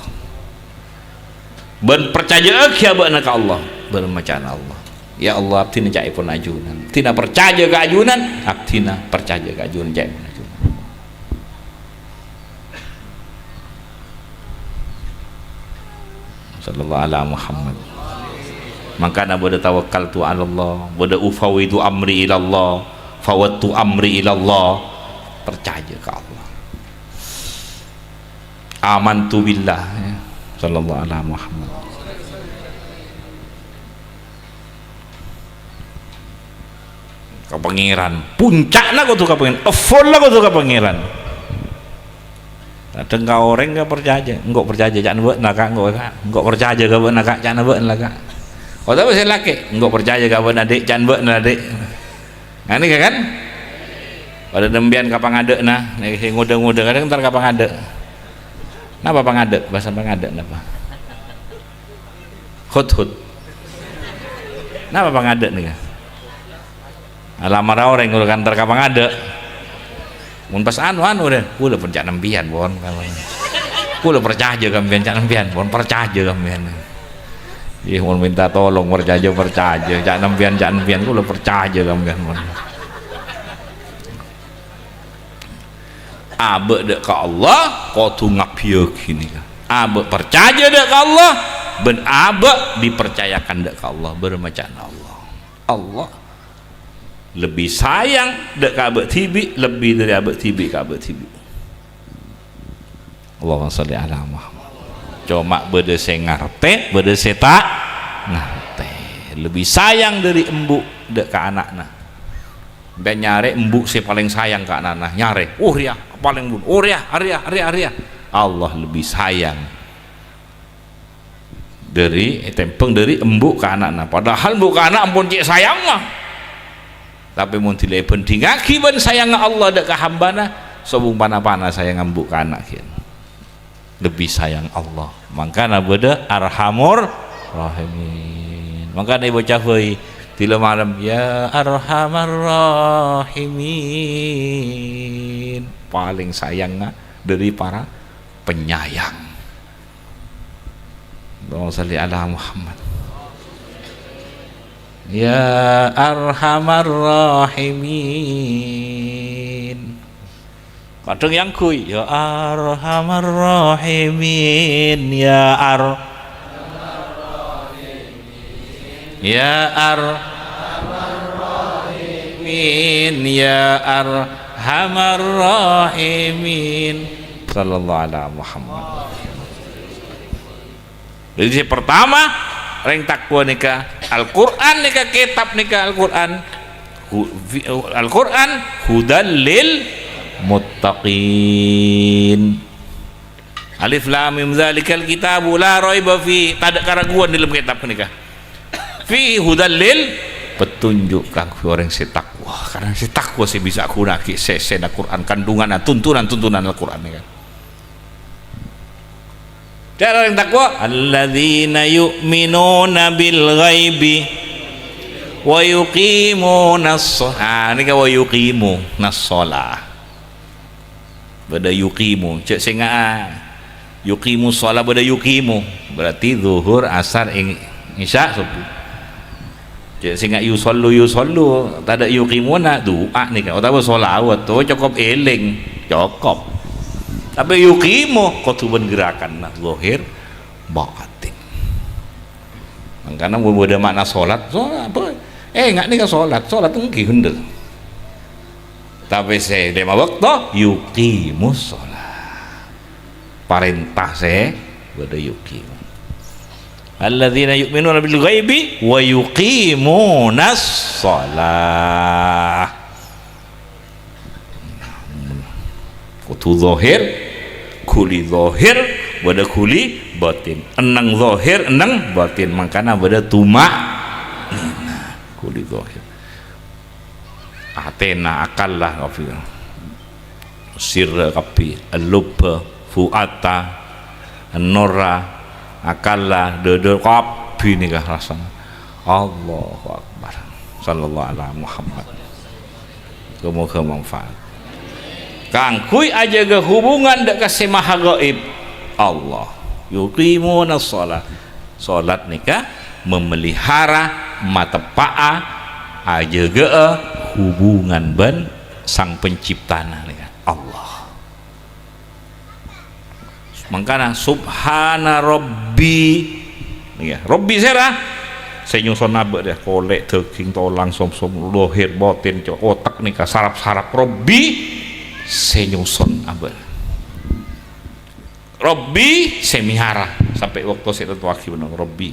Bân parcajâ'âghi abâ'na ka Allah. Bân macana Allah. Ya Allah, abdhina ca'èpon ajunan. Abdhina parcajâ ka ajunan. Abdhina parcajâ ka ajunan ca'èpon ajunan. Sallallahu ala Muhammad. Mangkana bâdâ tawakkaltu ala Allah, bâdâ ufawwidu amri ila Allah, fawwadtu amri ila Allah. Parcajâ ka Allah. Amantu billah, ya. Sallallahu ala Muhammad. Ka Pangèran. Punca'na kodhu ka Pangèran. Full-na kodhu ka Pangèran. Kadhâng ka orèng ka parcajâ. Engko' parcajâ ca'na bâ'na, Ka', engko', Ka'. Engko' parcajâ ka bâ'na, Ka', ca'na bâ'na, Ka'. Otabâ sè lakè', engko' parcajâ ka bâ'na, Dik, ca'na bâ'na, Dik. Nah, nèka kan? Padâ sampèyan ka pangadâ'na, nèka sè ngodâ-ngodâ, kadhâng entar ka pangadâ'. Napa pangadâ'? Bhâsa pangadâ' napa? Hudhud. Napa pangadâ' nèka? Alamara orèng kaulâ kantor ka pangadâ'. Mon pas anu, anu deh, kaulâ pon ca' sampèyan, pon. Kaulâ parcajâ ka sampèyan, ca' sampèyan, pon, parcajâ ka sampèyan. Ih, mon minta tolong, parcajâ, parcajâ. Ca' sampèyan, ca' sampèyan, kaulâ parcajâ ka sampèyan, pon. Abâ' dâ' ka Allah, kodhu ngabbhiyâghi nèka. Abâ' parcajâ dâ' ka Allah, bân abâ' dipercayakan dâ' ka Allah, bârâmma ca'na Allah. Allah lebbi sayang dâ' ka abâ' dhibi', lebbi dâri abâ' dhibi' ka abâ' dhibi'. Allahumma shalli ala Muhammad. Coma bâdâ sè ngartè, bâdâ sè ta' ngartè. Lebbi sayang dâri embu' dâ' ka ana'na. Sampèyan nyarè embu' sè palèng sayang ka ana'na, nyarè. Oh, rèya palèng bun. Oh, rèya, arèya, arèya, arèya. Allah lebbi sayang dâri, ètèmbhâng dâri embu' ka ana'na. Padahal embu' ka ana' ampon cè' sayangnga. Tapè mon dhilâ èbhândhingngaghi bân sayangnga Allah dâ' ka hambâna, sobung pa-napana sayangnga embu' ka ana' ghi'. Lebbi sayang Allah. Mangkana bâdâ Arhamur Rahimin. Mangkana èbâca bhâi dhilâ malem, "Ya Arhamar Rahimin." Palèng sayangnga dâri para penyayang. Allahumma shalli ala Muhammad. Ya Arhamar Rahimin. Kadhâng èyangghuy, "Ya Arhamar Rahimin, ya Ar-, ya Ar-, Amin ya arhamar rahimin. Sallallahu ala Muhammad. Jadi, sè pertama, rèng takwa nèka, Al-Qur'an nèka, kètab nèka, Al-Qur'an, hu-, fi-, Al-Qur'an hudal lil muttaqin. Alif Lam Mim, dzalikal kitabu la raiba fi, tadâ' karaguan dâlem kètab nèka. Fi hudal lil, petunjuk kaangghuy orèng sè takwa. Karna sè takwa sè bisa ghunaaghi sèsèna Qur'an, kandunganna, tuntunan-tuntunan Al-Qur'an nèka. Cara orèng takwa, alladzina yu'minuna bil ghaibi wa yuqimunas sho-, ah, nèka wa yuqimunas sholah. Bâdâ yuqimu, jhâ' sènga'a. Yuqimu sholat bâdâ yuqimu. Berarti zuhur, asar, ing-, isya, subuh. Jhâ' sènga' yusollu, yusollu, tadâ' yuqimuna, du'a nèka. Otabâ sholawat, to cokop èlèng, cokop. Tapè yuqimu, kodhu bân gerakanna, zahir, batin. Mangkana mon bâdâ makna sholat, sholat apa? Eh, enga' nèka sholat, sholat ènggi bhender. Tapè sè lèma bâkto, yuqimus sholat. Parènta sè bâdâ yuqimu. Alladzina yu'minuna bil ghaibi wa yuqimunas sholah. Kodhu zahir, ghuli zahir, bâdâ ghuli batin. Enneng zahir, enneng batin. Mangkana bâdâ tuma-, ghuli zahir. Atèna, akalla, kabbhi. Sirra kabbhi, al-lubba, fu'ada, an-nurra, akalla, dâdâ, kabbhi nèka rassana. Allahu Akbar. Sallallahu ala Muhammad. Moga-moga manfaat. Kaangghuy ajâgâ hubungan dâ' ka Sè Maha Ghaib, Allah. Yuqimunas shalah. Salat nèka mamelihara, mateppa'a, ajâgâ'â hubungan bân Sang Penciptana nèka, Allah. Mangkana, "Subhana Rabbi." Nèka, Rabbi sèra? Sè nyoson abâ' rèya, kolè', dâging, tolang, somsom, zahir, batin, co-, otek nèka, sarap-sarap. Rabbi sè nyoson abâ'. Rabbi sè mèyara, sampè' bâkto sè ètantowaghi bân Allah, Rabbi.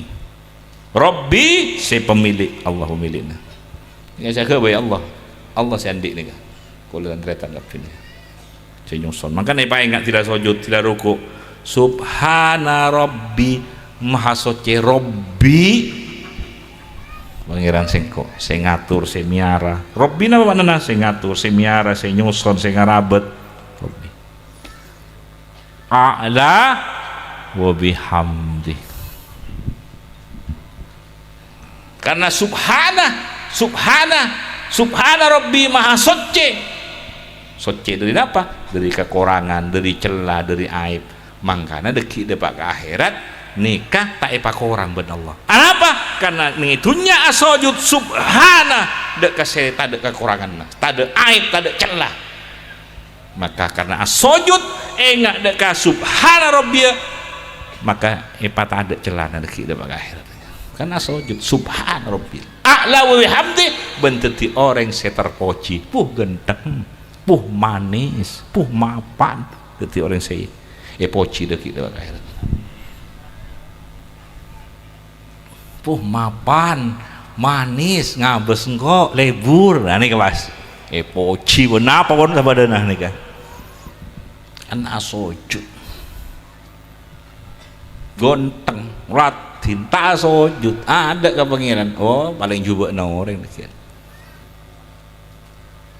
Rabbi sè pemilik, Allah pemilikna. Nèka jâgâ bhâi Allah. Allah sè andi' nèka. Kaulâ tan-tarètan kabbhi nèka. Sè nyoson. Mangkana èpaènga' dila sojud, dila ruku'. Subhana Rabbi, Maha Soccè Rabbi. Pangèran sèngko', sè ngatur, sè mèyara. Rabbi napa ma'nana? Sè ngatur, sè mèyara, sè nyoson, sè ngarabât. Rabbi. A'la wa bihamdi. Karna subhana, subhana, subhana Rabbi maha soccè. Soccè dâri napa? Dâri kakorangan, dâri cella, dâri aib. Mangkana dâggi' dâpa' ka akhèrat, nèka ta' èpakorang bân Allah. Anapa? Karna neng è dhunnya asojud subhana, dâ' ka sè tadâ' kakoranganna, tadâ' aib, tadâ' cella. Maka karna asojud, enga' dâ' ka subhana rabbiyya, maka èpatadâ' cellana dâggi' dâpa' ka akhèrat. Karna asojud, subhana rabbiyal a'la wa bihamdi, bân dâddhi orèng sè terpuji. Puh ghântheng, puh manis, puh mapan. Dâddhi orèng sè èpuji dâggi' dâpa' ka akhèrat. Puh, mapan, manis, ngabâs engko', lebur. Nah, nèka pas. Èpuji, pon napa pon sabâdâna nèka. Kan asojud. Ghântheng, raddhin, ta' asojud. Adâ' ka Pangèran. Oh, palèng jhubâ'na orèng nèka.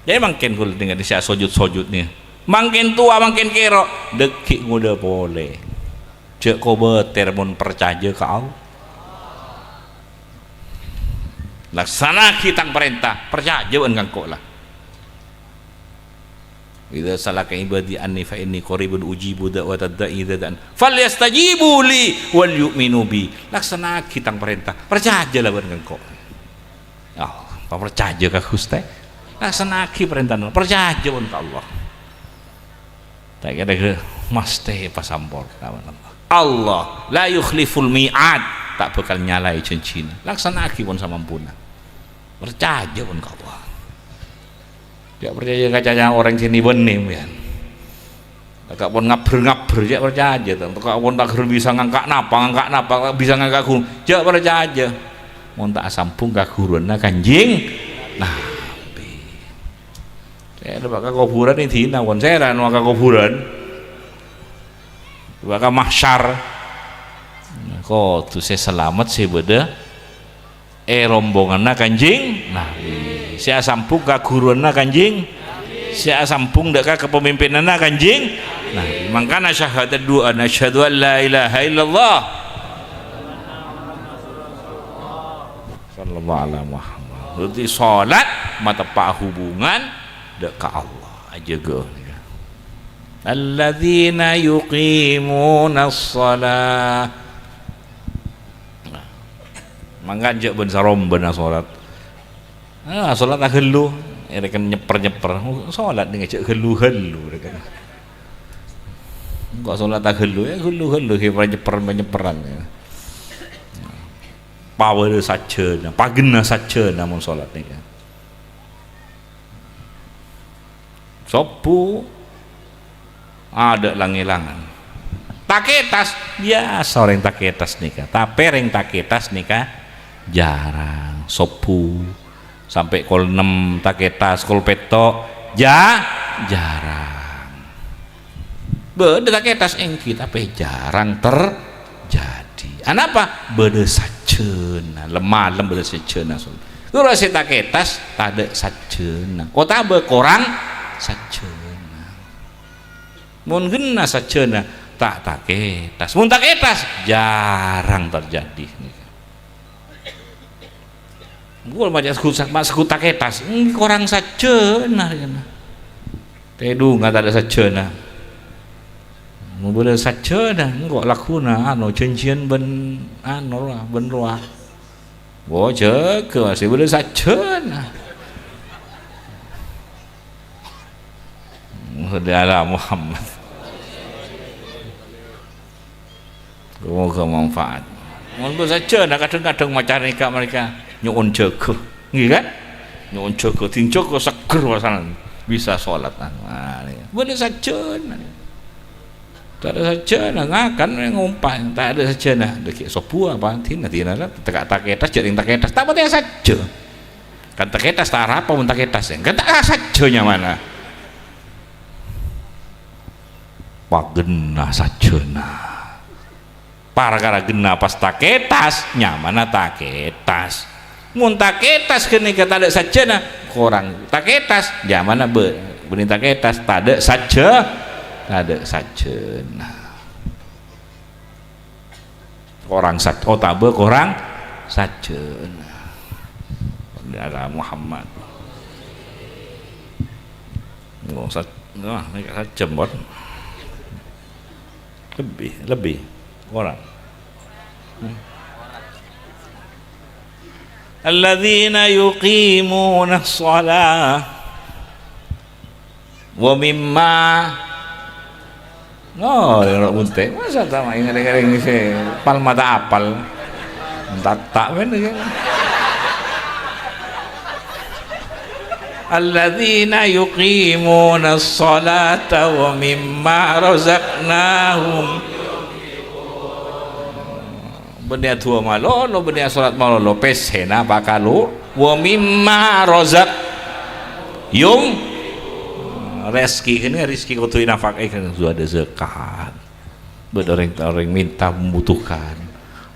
Jadi mangkèn kaulâ dhingghâli sè asojud-sojud nèka. Mangkèn towa, mangkèn kèro', dâggi' ngodâ polè. Jhâ' kobâtèr mon parcajâ ka Allah. Laksana'aghi tang parènta, parcajâ bân engko' la. "Idza sa'alaka ibadi anni fa inni qaribun ujibu da'watad da'i idza da'an, falyastajibu li wal yu'minu bi." Laksana'aghi tang parènta, parcajâ la bân engko'. Oh, paparcajâ ka Ghustè. Laksana'aghi parèntana, parcajâ pon ka Allah. Ta' kèra-kèra mastè pasampor ka Allah. Allah la yukhliful mi'ad, ta' bhâkal nyalaè jhânjhina. Laksana'aghi pon samampuna. Parcajâ pon ka Allah. Jhâ' parcajâ ka cacana orèng sè nè-bânnè, sampèyan. Ka pon ngabbher-ngabbher, jhâ' parcajâ, to. Ka pon taghâr bisa ngangka' napa, ngangka' napa, bisa ngangka' ghun-, jhâ' parcajâ. Mon ta' asambhung ka ghuruwanna Kanjeng Nabi. Sè bâ' ka kobhurân èdina, pon sèra no ka kobhurân. Bâ' ka mahsyar. Kodhu sè salamet sè bâdâ è rombonganna Kanjeng Nabi, sè asambhung ka ghuruwanna Kanjeng, sè asambhung dâ' ka kapamimpinanna Kanjeng Nabi. Mangkana syahadat duwâ'ân, "Asyhadu an la ilaha illallah, sallallahu ala Muhammad." Berarti sholat mateppa' hubungan dâ' ka Allah. Ajâgâ. Alladzina yuqimunas shalah. Nah, mangkana jhâ' bân sarombâna sholat. Ah, sholat aghâllu, èrèken nyeper-nyeper. Sholat nèng jhâ' ghâllu-ghâllu, èrèken. Engko' sholat aghâllu, ya ghâllu-ghâllu, kèra nyeper-nyeperan, ya. Pabârâ sajjhâna, paghenna sajjhâna mon sholat nèka. Sobbhu, adâ' lang-èlangan. Takètas, biyasa orèng takètas nèka. Tapè rèng takètas nèka jhârâng. Sobbhu sampè' kol ennem takètas, kol pètto', jhâ-, jhârâng. Bâdâ takètas èngghi, tapè jhârâng terjadi. Anapa? Bâdâ sajjhâna, lem-malem bâdâ sajjhâna. Ghuru sè takètas, tadâ' sajjhâna. Otabâ korang sajjhâna. Mon ghenna sajjhâna, ta' takètas. Mon takètas, jhârâng terjadi. Engko' maca seggut, ma' seggut takètas, enggi korang sajjhâna, kèna. Tèdungnga tadâ' sajjhâna. Mobâlâ sajjhâna, engko' lagghuna, anu, jhânjhiyân bân, anu, rowa, bân rowa. Wo, jâgâ, masih bâlâ sajjhâna. Shalli ala Muhammad. Moga manfaat. Ngono saja, nah, kadang-kadang maca nèka mereka nyo'on jâgâ. Ngghi, kan? Nyo'on jâgâ, ding jâgâ seger pasalan. Bisa sholat, anu, ah, nèka. Bâdâ sajjhâna. Tadâ' sajjhâna, ngakan, ngompang. Tadâ' sajjhâna. Lagi sobbhu apa? Dina, dina, teka' takètas, jhâ' rèng takètas. Ta' patè sajjhâ. Kan takètas, ta' arapa mon takètas, ya. Kan ta' sajjhâ nyamana. Paghenna sajjhâna. Parkara ghenna pas takètas, nyamana takètas. Mon takètas ghânèka tadâ' sajjhâna, korang takètas, nyamana bâ-, bânnè takètas, tadâ' sajjhâ-, tadâ' sajjhâna. Korang saj-, otabâ korang sajjhâna. Ala Muhammad. Oh, saj-, wah, nèka sajjhâm, Bos. Lebbi, lebbi. Korang. Hmm. Alladzina yuqimunas shalah wa mimma. Oh, ya, ora bunte'. Masa ta' ma' ngereng-ngereng sè pal mata apal. Entata' men iki. Alladzina yuqimunas shalata wa mimma razaqnahum. Bânnè adu'a malolo, bânnè asolat malolo, pèssèna pakalolo. Wa mimma razaq-, yum-, rezeki kènè, rezeki kodhu ènafaka'è, kan kodhu adâ' zakat. Bâdâ orèng, orèng minta membutuhkan.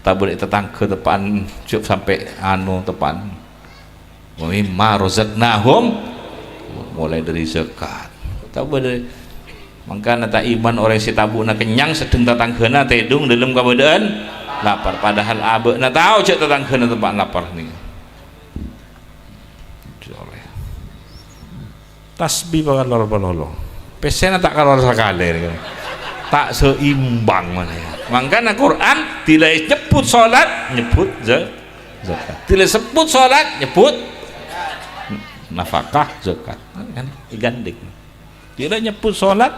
Ta' bâdâ tatangghâ teppa'an, jhâ' sampè' anu teppa'an. Wa mimma razaqnahum, mulai dâri zakat. Tabu dâri, mangkana ta' iman orèng sè tabu'na kennyang, sedheng tatangghâna tèdung dâlem kabâdâ'ân lapar. Padahal abâ'na tao jhâ' tatangghâna teppa'an lapar nèka. Tasbih pakalolo-kalolo. Pèssèna ta' kalolo sakalè nèka. Ta' seimbang mana ya. Mangkana Quran dila nyebbhut salat, nyebbhut za-, zakat. Dila nyebbhut salat, nyebbhut nafakah, zakat. Kan ègandhèng. Dila nyebbhut salat,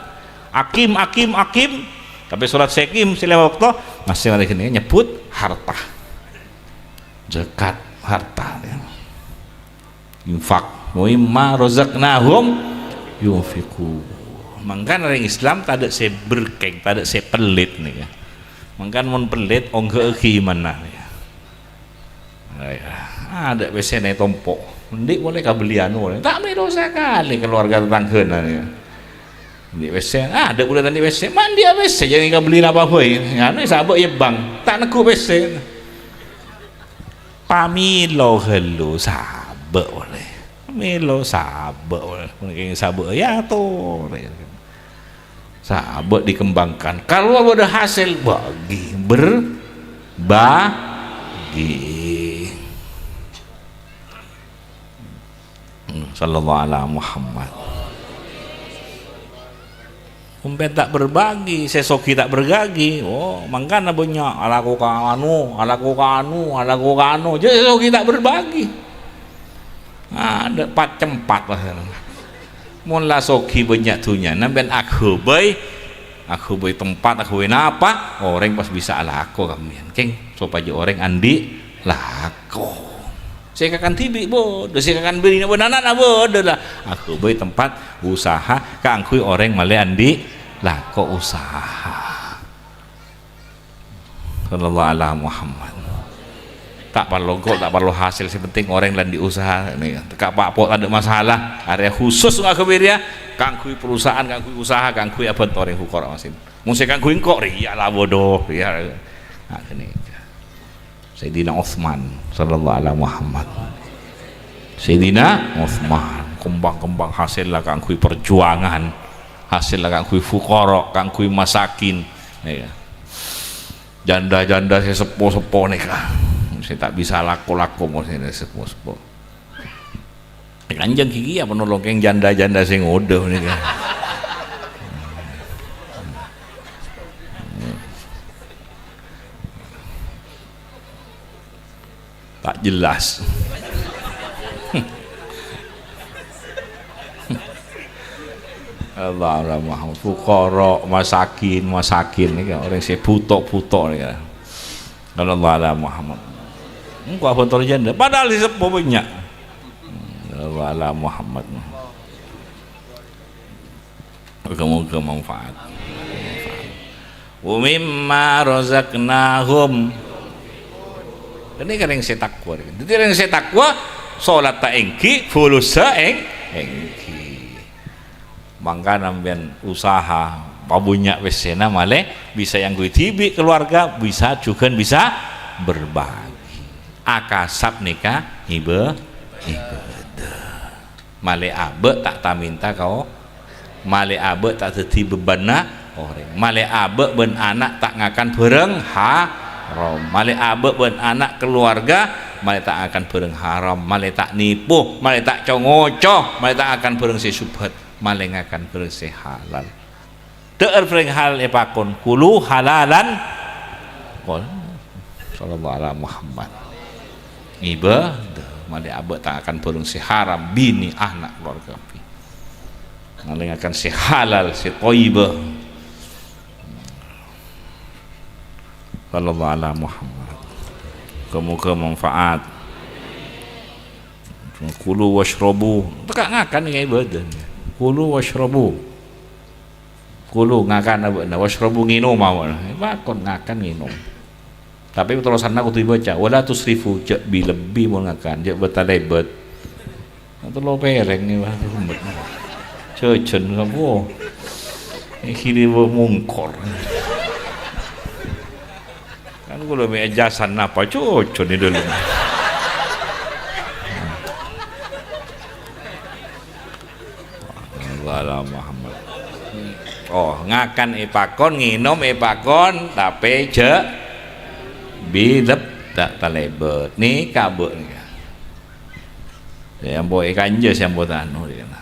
akim, akim, akim. Tapè salat sè akim, sè lèma' bâkto, masih marè ghânèka nyebbhut harta. Zakat harta, ya. Infak, "Wa mimma razaqnahum yunfiqun." Mangkana rèng Islam tadâ' sè berkeng, tadâ' sè pellit nèka. Mangkana mon pellit, ongghâ'aghi imanna nèka. Adâ' pèssèna ètompo', endi' polè kabelliyân polè. Ta' mèlo sakalè kalowarga tatanggâna nèka. Endi' pèssè, adâ' polè ta' endi' pèssè. Ma' endi' pèssè, jhâ' kabelli napa bhâi. Anu sabâ' è bank, ta' neggu' pèssè. Pamilo ghâllu, sabâ' polè. Milo sabâ' polè. Mungkin sabâ' ya torè. Sabâ' dikembangkan. Kalau ada hasil, bagi, berbagi. Hmm, sallallahu ala Muhammad. Ompèn ta' berbagi, sè soghi ta' berbagi. Oh, mangkana bânnya' alako ka anu, alako ka anu, alako ka anu. Jhâ' sè soghi ta' berbagi. Adâ' pat-cempat lah. Mon la soghi bânnya' dhunnyana, sampèyan aghâbây, aghâbây tempat, aghâbây napa, orèng pas bisa alako ka sampèyan, kèng, sopajâ orèng andi' lako. Sè kakan dhibi' bâdâ, sè kakan bârina bân ana'na bâdâ la. Aghâbây tempat usaha kaangghuy orèng malè andi' lako usaha. Sallallahu ala Muhammad. Ta' parlo engko', ta' parlo hasil, sè penting orèng la andi' usaha. Nèka, teka' pa' po' tadâ' masalah. Arèya khusus ngaghâbây rèya kaangghuy perusahaan, kaangghuy usaha, kaangghuy abhânto orèng fukara masin. Mon sè kaangghuy engko', rèya la bâdâ, rèya. Nah, ghânèka. Sayyidina Utsman, sallallahu ala Muhammad. Sayyidina Utsman, kembang-kembang hasil la kaangghuy perjuangan, hasil la kaangghuy fukara, kaangghuy masakin, ya. Janda-janda sè seppo-seppo nèka, sè ta' bisa lako-lako mon sè seppo-seppo. Kanjeng ghi kèya penolong kèng janda-janda sè ngodâ nèka. Ta' jelas. Allah Muhammad, fukara, masakin, masakin nèka, orèng sè bhuto-bhuto nèka. Allah ala Muhammad. Engko' abhânto janda, padahal sè seppo bânnya'. Allah ala Muhammad. Moga-moga manfaat. Wa mimma razaqnahum. Ini kan yang sè takwa. Jadi yang sè takwa, sholat ta' ènggi, bolosa èng-, ènggi. Mangkana sampèyan usaha, pabânnya' pèssèna malè bisa èangghuy dhibi' keluarga, bisa jhughân bisa berbagi. Akasab nèka iba-, ibadah. Malè abâ' ta' ta-mènta ka o-, malè abâ' ta' dhâddhi bebbhânna orèng. Malè abâ' bân ana' ta' ngakan bhârâng haram. Malè abâ' bân ana' kalowarga, malè ta' ngakan bhârâng haram. Malè ta' nèpo, malè ta' co-ngoco, malè ta' ngakan bhârâng sè syubhat. Malè ngakan bhârâng sè halal. Dâ'âr bhârâng halal èpakon, "Kulu halalan." Qol-, sallallahu ala Muhammad. Ibadah, malè abâ' ta' ngakan bhârâng sè haram, binè, ana', kalowarga kabbhi. Malè ngakan sè halal, sè thayyibah. Sallallahu ala Muhammad. Moga-moga manfaat. Kulu wasyrabu. Teka' ngakan nèka ibadah. Kulu wasyrabu. Kulu, ngakan abâ'na, wasyrabu, ngènom abâ'na. Pakon ngakan ngènom. Tapè terrosanna kodhu èbâca, "Wala tusrifu," jhâ' bi-lebbi mon ngakan, jhâ' bâta-lèbât. Tello pèrèng nèka, Pak. Jhâjhân sapa? Èkiri mongkor. Kan kaulâ mè' èjhâjhân napa, jhâjhân è dâlem. Wala Muhammad. Oh, ngakan èpakon, ngènom èpakon, tapè jhâ' bilep ta' talèbât. Nèka, Bu, nèka. Sè ampo èkanjâ, sè ampo ta' anu, nèka.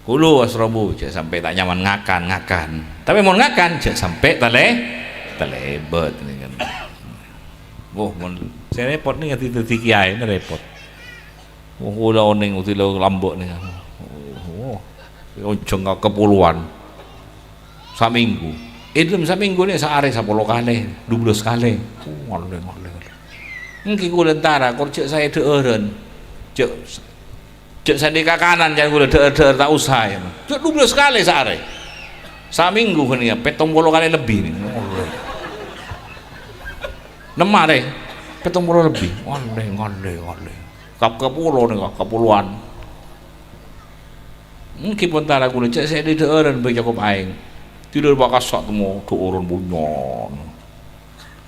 Kulu wasyrabu, jhâ' sampè' ta' nyaman ngakan, ngakan. Tapè mon ngakan, jhâ' sampè' talè-, talèbât, nèka. Oh, mon sè rèpot nèka dhâddhi, dhâddhi kèyaè nèka rèpot. Oh, kaulâ onèng, dhâddhi la lambâ' nèka. Oh, onjhâng ka kapolowan. Samènggu. È dâlem samènggu nèka saarè sapolo kalè, dubellâs kalè. Oh, ngalè, ngalè, ngalè. Èngghi kaulâ èntara, kor jhâ' saè dhâ'ârân. Jhâ', jhâ' sandhi' ka kanan, can ghulâ, dhâ'âr-dhâ'âr ta' osa, yâ. Jhâ' dubellâs kalè saarè. Samènggu ghânèka, pèttong polo kalè lebbi, nè. Nemma, rè. Pèttong polo lebbi. Ngalè, ngalè, ngalè. Kap-, kapolo nèka, kapolowan. Èngghi pontara ghulâ, jhâ' sè dhâ'ârân bhâi cokop aèng. Tidur bakasa temmo, dhâ'ârân bânnya'.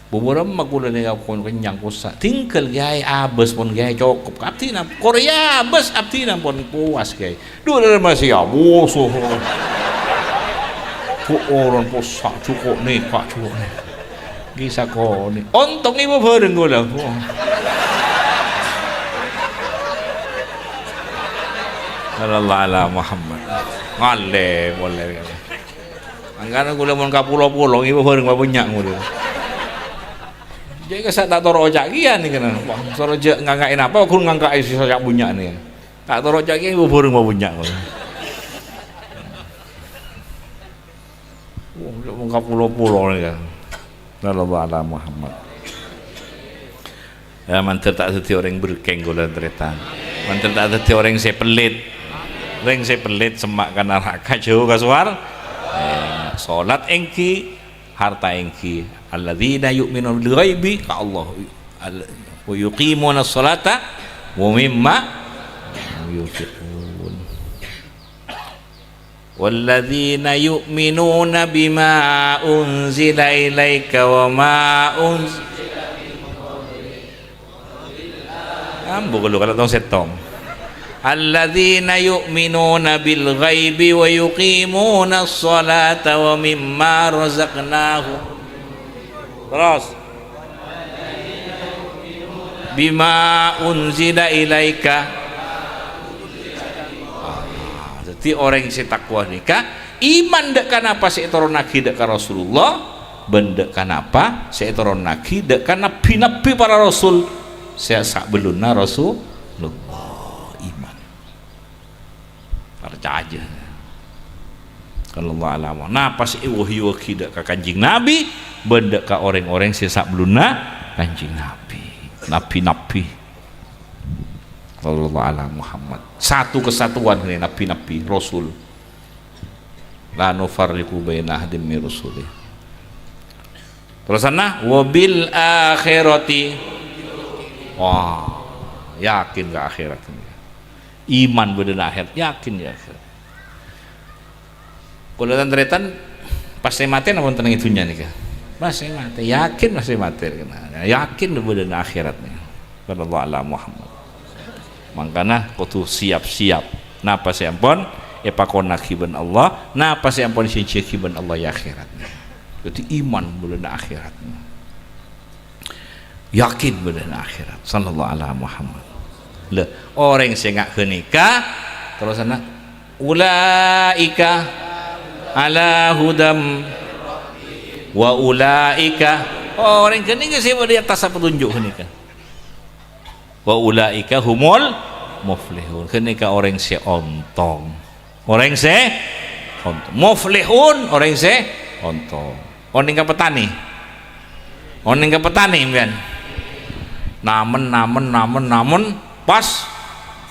Bâbârâmma ghulâ nèka pon kennyang kossa'. Tinggal ghi' aè abâs pon ghi' aè cokop. Abdhina, kor iyâ abâs, abdhina pon powas ghi' aè. Dhu dhâremma sè abâs. Kok oron possa' jhuko' nèka, jhuko' nèka. Ghi' sakonè'. Ontong èbâbâreng ghulâ. Sallallahu ala Muhammad. Ngalè, polè. Mangkana ghulâ mon ka pulo-pulo, ngibâ bhâreng bânnya' ghulâ. Jhâ' kassa' ta' toro' oca' kèya nèka, nah. Wah, soro jhâ' ngangka'è napa, ghun ngangka'è sè oca' bânnya' nèka. Ta' toro' oca' kèya, ngibâ bhâreng bânnya' ghulâ. Wong, mon ka pulo-pulo nèka. Sallallahu ala Muhammad. Ya, mandhâr ta' dhâddhi orèng berkeng, ghulâ tarètan. Mandhâr ta' dhâddhi orèng sè pellit. Orèng sè pellit semma' ka naraka, jhâu ka sowar-, eh, solat èngghi, harta èngghi. Alladzina yu'minuna bil ghaibi, ka Allah. Al-, wa yuqimunas sholata wa mimma yunfiqun. Walladzina yu'minuna bima unzila ilaika wa ma unz-, Ambu ghâllu kala tong sèttong. Alladzina yu'minuna bil ghaibi wa yuqimunas sholata wa mimma razaqnahum. Terus. Bima unzila ilaika. Ah, dhâddhi orèng sè takwa nèka iman dâ' ka napa sè ètoronnaghi dâ' ka Rasulullah, bân dâ' ka napa sè ètoronnaghi dâ' ka nabbhi-nabbhi para rasul sè sabellunna Rasulullah. Iman. Parcajâ. Sallallahu alaihi wasallam. Napa sè èwahyuwaghi dâ' ka Kanjeng Nabi bân dâ' ka orèng-orèng sè sabellunna Kanjeng Nabi. Nabbhi-nabbhi. Sallallahu ala Muhammad. Satu kesatuan ini nabbhi-nabbhi, rasul. La nufarriqu baina ahadin min rusuli. Terrosanna, "Wa bil akhirati." Wah, yakin ka akhèrat. Iman bâdâna akhèrat, yakin ka akhèrat. Kaulâ tan-tarètan, pas sè matè napa wonten è dhunnya nèka? Pas sè matè, yakin pas sè matè. Yakin bâdâna akhèrat nèka. Sallallahu ala Muhammad. Mangkana kodhu siap-siap. Napa sè ampon èpakonnaghi bân Allah, napa sè ampon èjhânjhiyaghi bân Allah è akhèrat. Dhâddhi iman bâdâna akhèrat. Yakin bâdâna akhèrat. Sallallahu ala Muhammad. Lha, orèng sè nga' ghânèka, terrosanna, "Ulaika ala hudam wa ulaika." Orèng ghânèka sè bâdâ è attas patonjhuk ghânèka. "Wa ulaika humul muflihun." Ghânèka orèng sè ontong. Orèng sè ontong. Muflihun, orèng sè ontong. Onèng ka petani. Onèng ka petani, sampèyan. Namen, namen, namen, namen, pas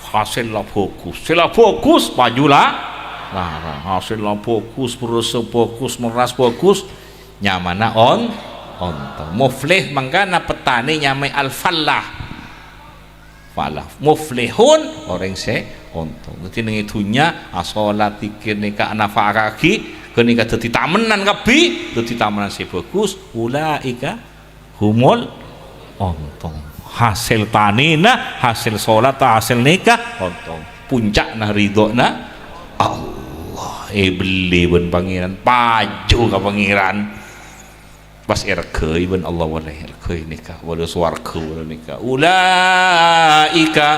hasèlla bhâghus. Sè la bhâghus, paju la-, larang. Hasèlla bhâghus, berrâssa bhâghus, merras bhâghus. Nyamana on-, ontong. Muflih mangkana petani nyamaè al-fallah. Falah. Muflihun, orèng sè ontong. Dhâddhi neng è dhunnya, asolat, dzikir, nèka, anafa'aghi, ghânèka dhâddhi tamennan kabbhi, dhâddhi tamennan sè bhâghus, ulaika humul ontong. Hasèl tanèna, hasèl solat, hasèl nèka, ontong. Punca'na ridhâna Allah. Èbellè bân Pangèran, paju ka Pangèran. Pas èrghâi bân Allah polè, èrghâi nèka, polè sowarghâ polè nèka. Ulaika,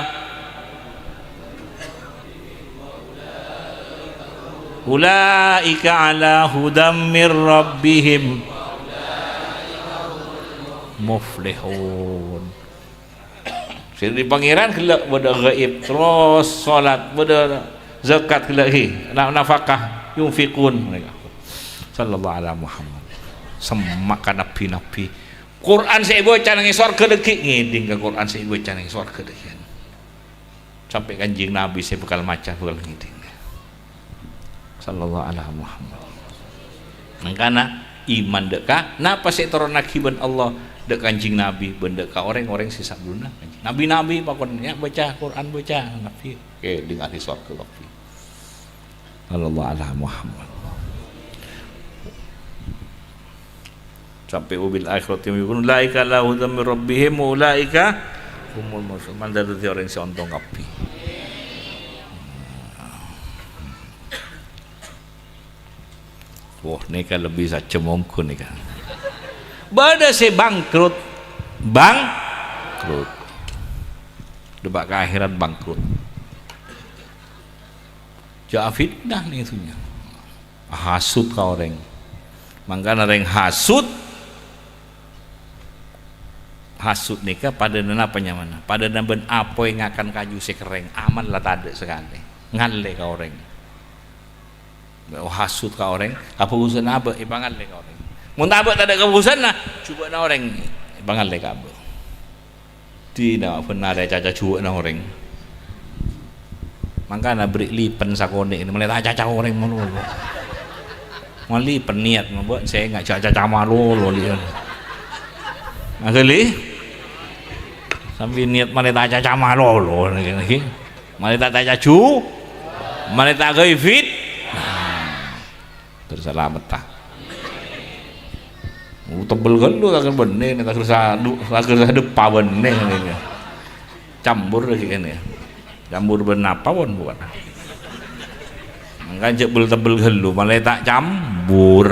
ulaika ala hudam mir rabbihim muflihun. Sè dâri Pangèran ghellâ' bâdâ ghaib, terros solat, bâdâ zakat ghellâ' ghi, na-, nafakah, yunfiqun. Sallallahu ala Muhammad. Semma' ka nabbhi-nabbhi. Qur'an sè èbâca neng è sowarghâ dhâggi', ngèdhing ka Qur'an sè èbâca neng è sowarghâ dhâggi'. Sampè' Kanjeng Nabi sè bhâkal maca, bhâkal ngèdhing. Sallallahu ala Muhammad. Mangkana iman dâ' ka, napa sè ètoronnaghi bân Allah dâ' Kanjeng Nabi, bân dâ' ka orèng-orèng sè sabellunna Kanjeng Nabi. Nabi-nabi pakon, "Ya, baca Quran, baca." Nabi, "Oke, dingngaghi sowarghâ kabbhi." Sallallahu ala Muhammad. Sampè' "Wa bil akhirati hum yuqinun, ulaika ala hudan min rabbihim wa ulaika humul muflihun." Mandhâr dhâddhi orèng sè ontong kabbhi. Wah, nèka lebbi sajjhâm ongghu nèka. Bâdâ sè bangkrut. Bangkrut. Dâpa' ka akhèrat bangkrut. Jâ' fitnah nèng dhunnya. Hasut ka orèng. Mangkana rèng hasut, hasut nèka padâna napa nyamana? Padâna bân apoy ngakan kaju sè kerrèng, aman la tadâ' sakalè. Ngallè ka orèng. Oh, hasut ka orèng, kabhâghusân abâ' èpangallè ka orèng. Mon abâ' tadâ' kabhâghusânna, jhubâ'na orèng èpangallè ka abâ'. Dinah bhender acaca jhubâ'na orèng. Mangkana bâri' lipen sakonè' malè ta' acaca orèng malolo. Malè lipen niat mabâ' sènga' jhâ' acaca malolo liyan. Aghâli. Sambi niat malè ta' acaca malolo nèka nèka. Malè ta' acaca jhu. Malè ta' aghâbây fit. Terus salamet ta. Oh, tebbel ghâllu, ta' ghâr bânnè, ta' ghâr sadu-, ta' ghâr sadeppa bânnè nèka. Cambur lagi ini. Cambur bân napa pon bukan. Mangkana jhâ' bel-tebbel ghâllu, malè ta' cambur.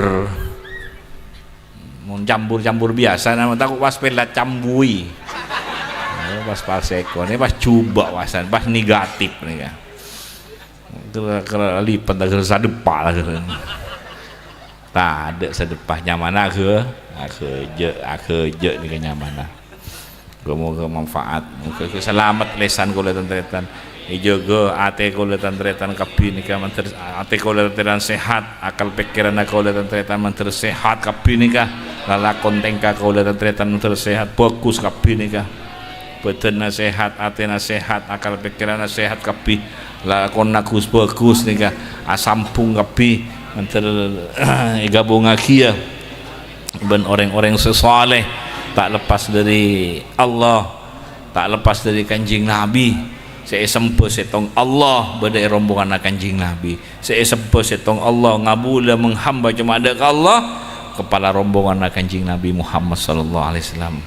Mon cambur-cambur biyasa, nama tako' pas pèlat cambui. Oh, pas, pas sèko, nè pas jhubâ' pasan, pas negatif nèka. Kèra-kèra lipen ta' ghâr sadeppa la ghâr. Tadâ' sadeppa nyamana aghâ-, aghâjâ', aghâjâ' nèka nyamana. Moghâ-moghâ manfaat. Moghâ salamet lèsan kaulâ tan-tarètan. Èjâgâ atè kaulâ tan-tarètan kabbhi nèka mandhâr, atè kaulâ tan-tarètan sehat, akal pèkkèranna kaulâ tan-tarètan mandhâr sehat kabbhi nèka. Lalakon tèngka kaulâ tan-tarètan mandhâr sehat, bhâghus kabbhi nèka. Bhâdhânna sehat, atèna sehat, akal pèkkèranna sehat kabbhi. Lakonna ghus-bhâghus nèka asambhung kabbhi, mandhâr èghâbungngaghi, ya, bân orèng-orèng sè saleh, ta' lepas dhâri Allah, ta' lepas dhâri Kanjeng Nabi. Sè èsemba sèttong Allah bâdâ è rombonganna Kanjeng Nabi. Sè èsemba sèttong Allah ngabulâ menghamba coma dâ' ka Allah, kepala rombonganna Kanjeng Nabi Muhammad sallallahu alaihi wasallam.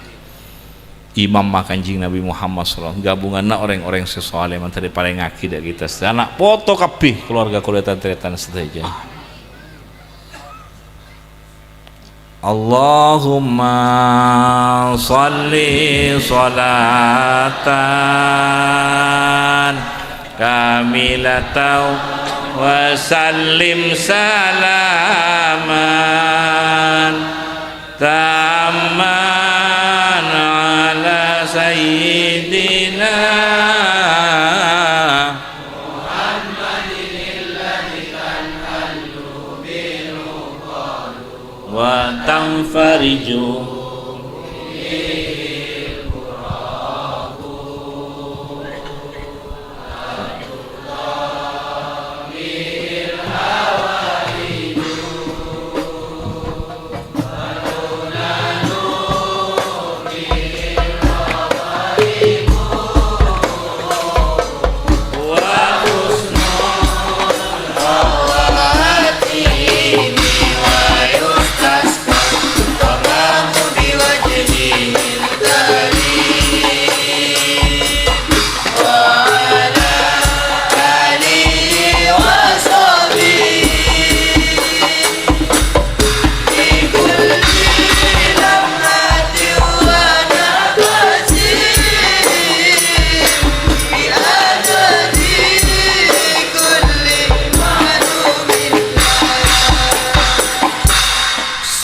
Imamma Kanjeng Nabi Muhammad sallallahu alaihi wasallam, ghâbunganna orèng-orèng sè saleh, mandhâr èparèngaghi dâ' kita sadhâjâ, ana' poto kabbhi, kalowarga kaulâ tan-tarètan sadhâjâ. Allahumma shalli shalatan kamilatan wa sallim salaman tamman ala sayyidina Muhammadin alladzi tanhallu bihi al-uqadu wa tanfariju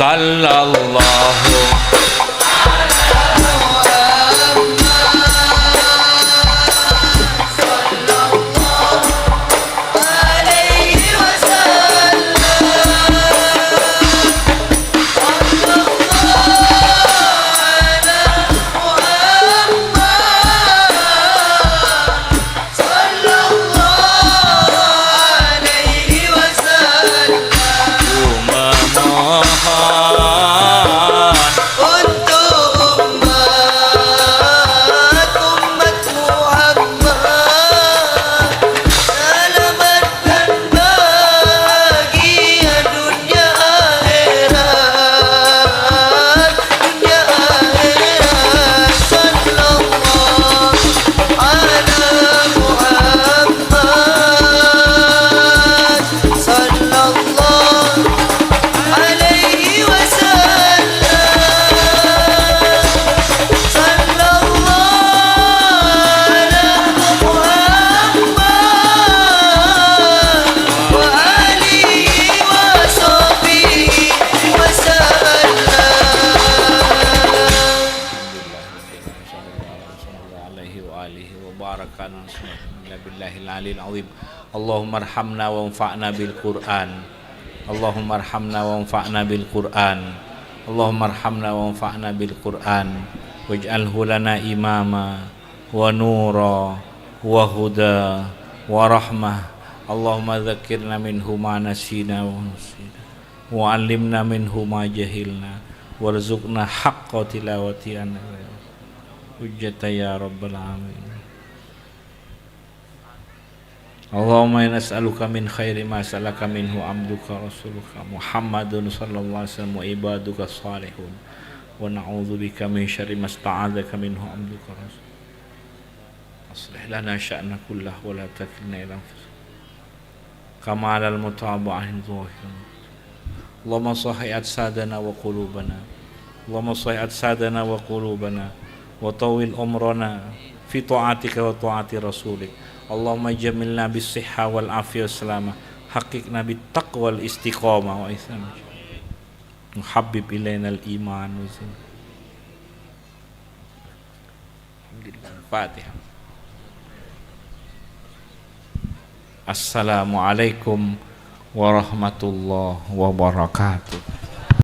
Sallallahu Alhamdulillahil aliyil azim. Allahumma arhamna wanfa'na bil Qur'an. Allahumma arhamna wanfa'na bil Qur'an. Allahumma arhamna wanfa'na bil Qur'an. Waj'alhu lana imama wa nura wa huda wa rahmah. Allahumma dzakkirna minhu ma nasina wa nusina. Wa 'allimna minhu ma jahilna. Warzuqna haqqa tilawati. Hujjata ya rabbal alamin. Allahumma inna nas'aluka min khairi ma sa'alaka minhu abduka rasuluka Muhammadun sallallahu alaihi wasallam wa ibaduka salihun. Wa na'udzubika min syarri ma sta'adzaka minhu abduka rasul. Aslih lana sya'na kullah wa la takilna ila anfusina. Kamalal mutaba'ahin zahiran. Allahumma sahhi ajsadana wa qulubana. Allahumma sahhi ajsadana wa qulubana. Wa tawwil umrana fi ta'atika wa ta'ati rasulik. Allahumma jamilna bis sihha wal afiyah was salama. Haqiqna bit taqwa wal istiqamah wa ihsan. Muhabbib ilainal iman wa zin. Alhamdulillah. Fatihah. Assalamualaikum warahmatullahi wabarakatuh.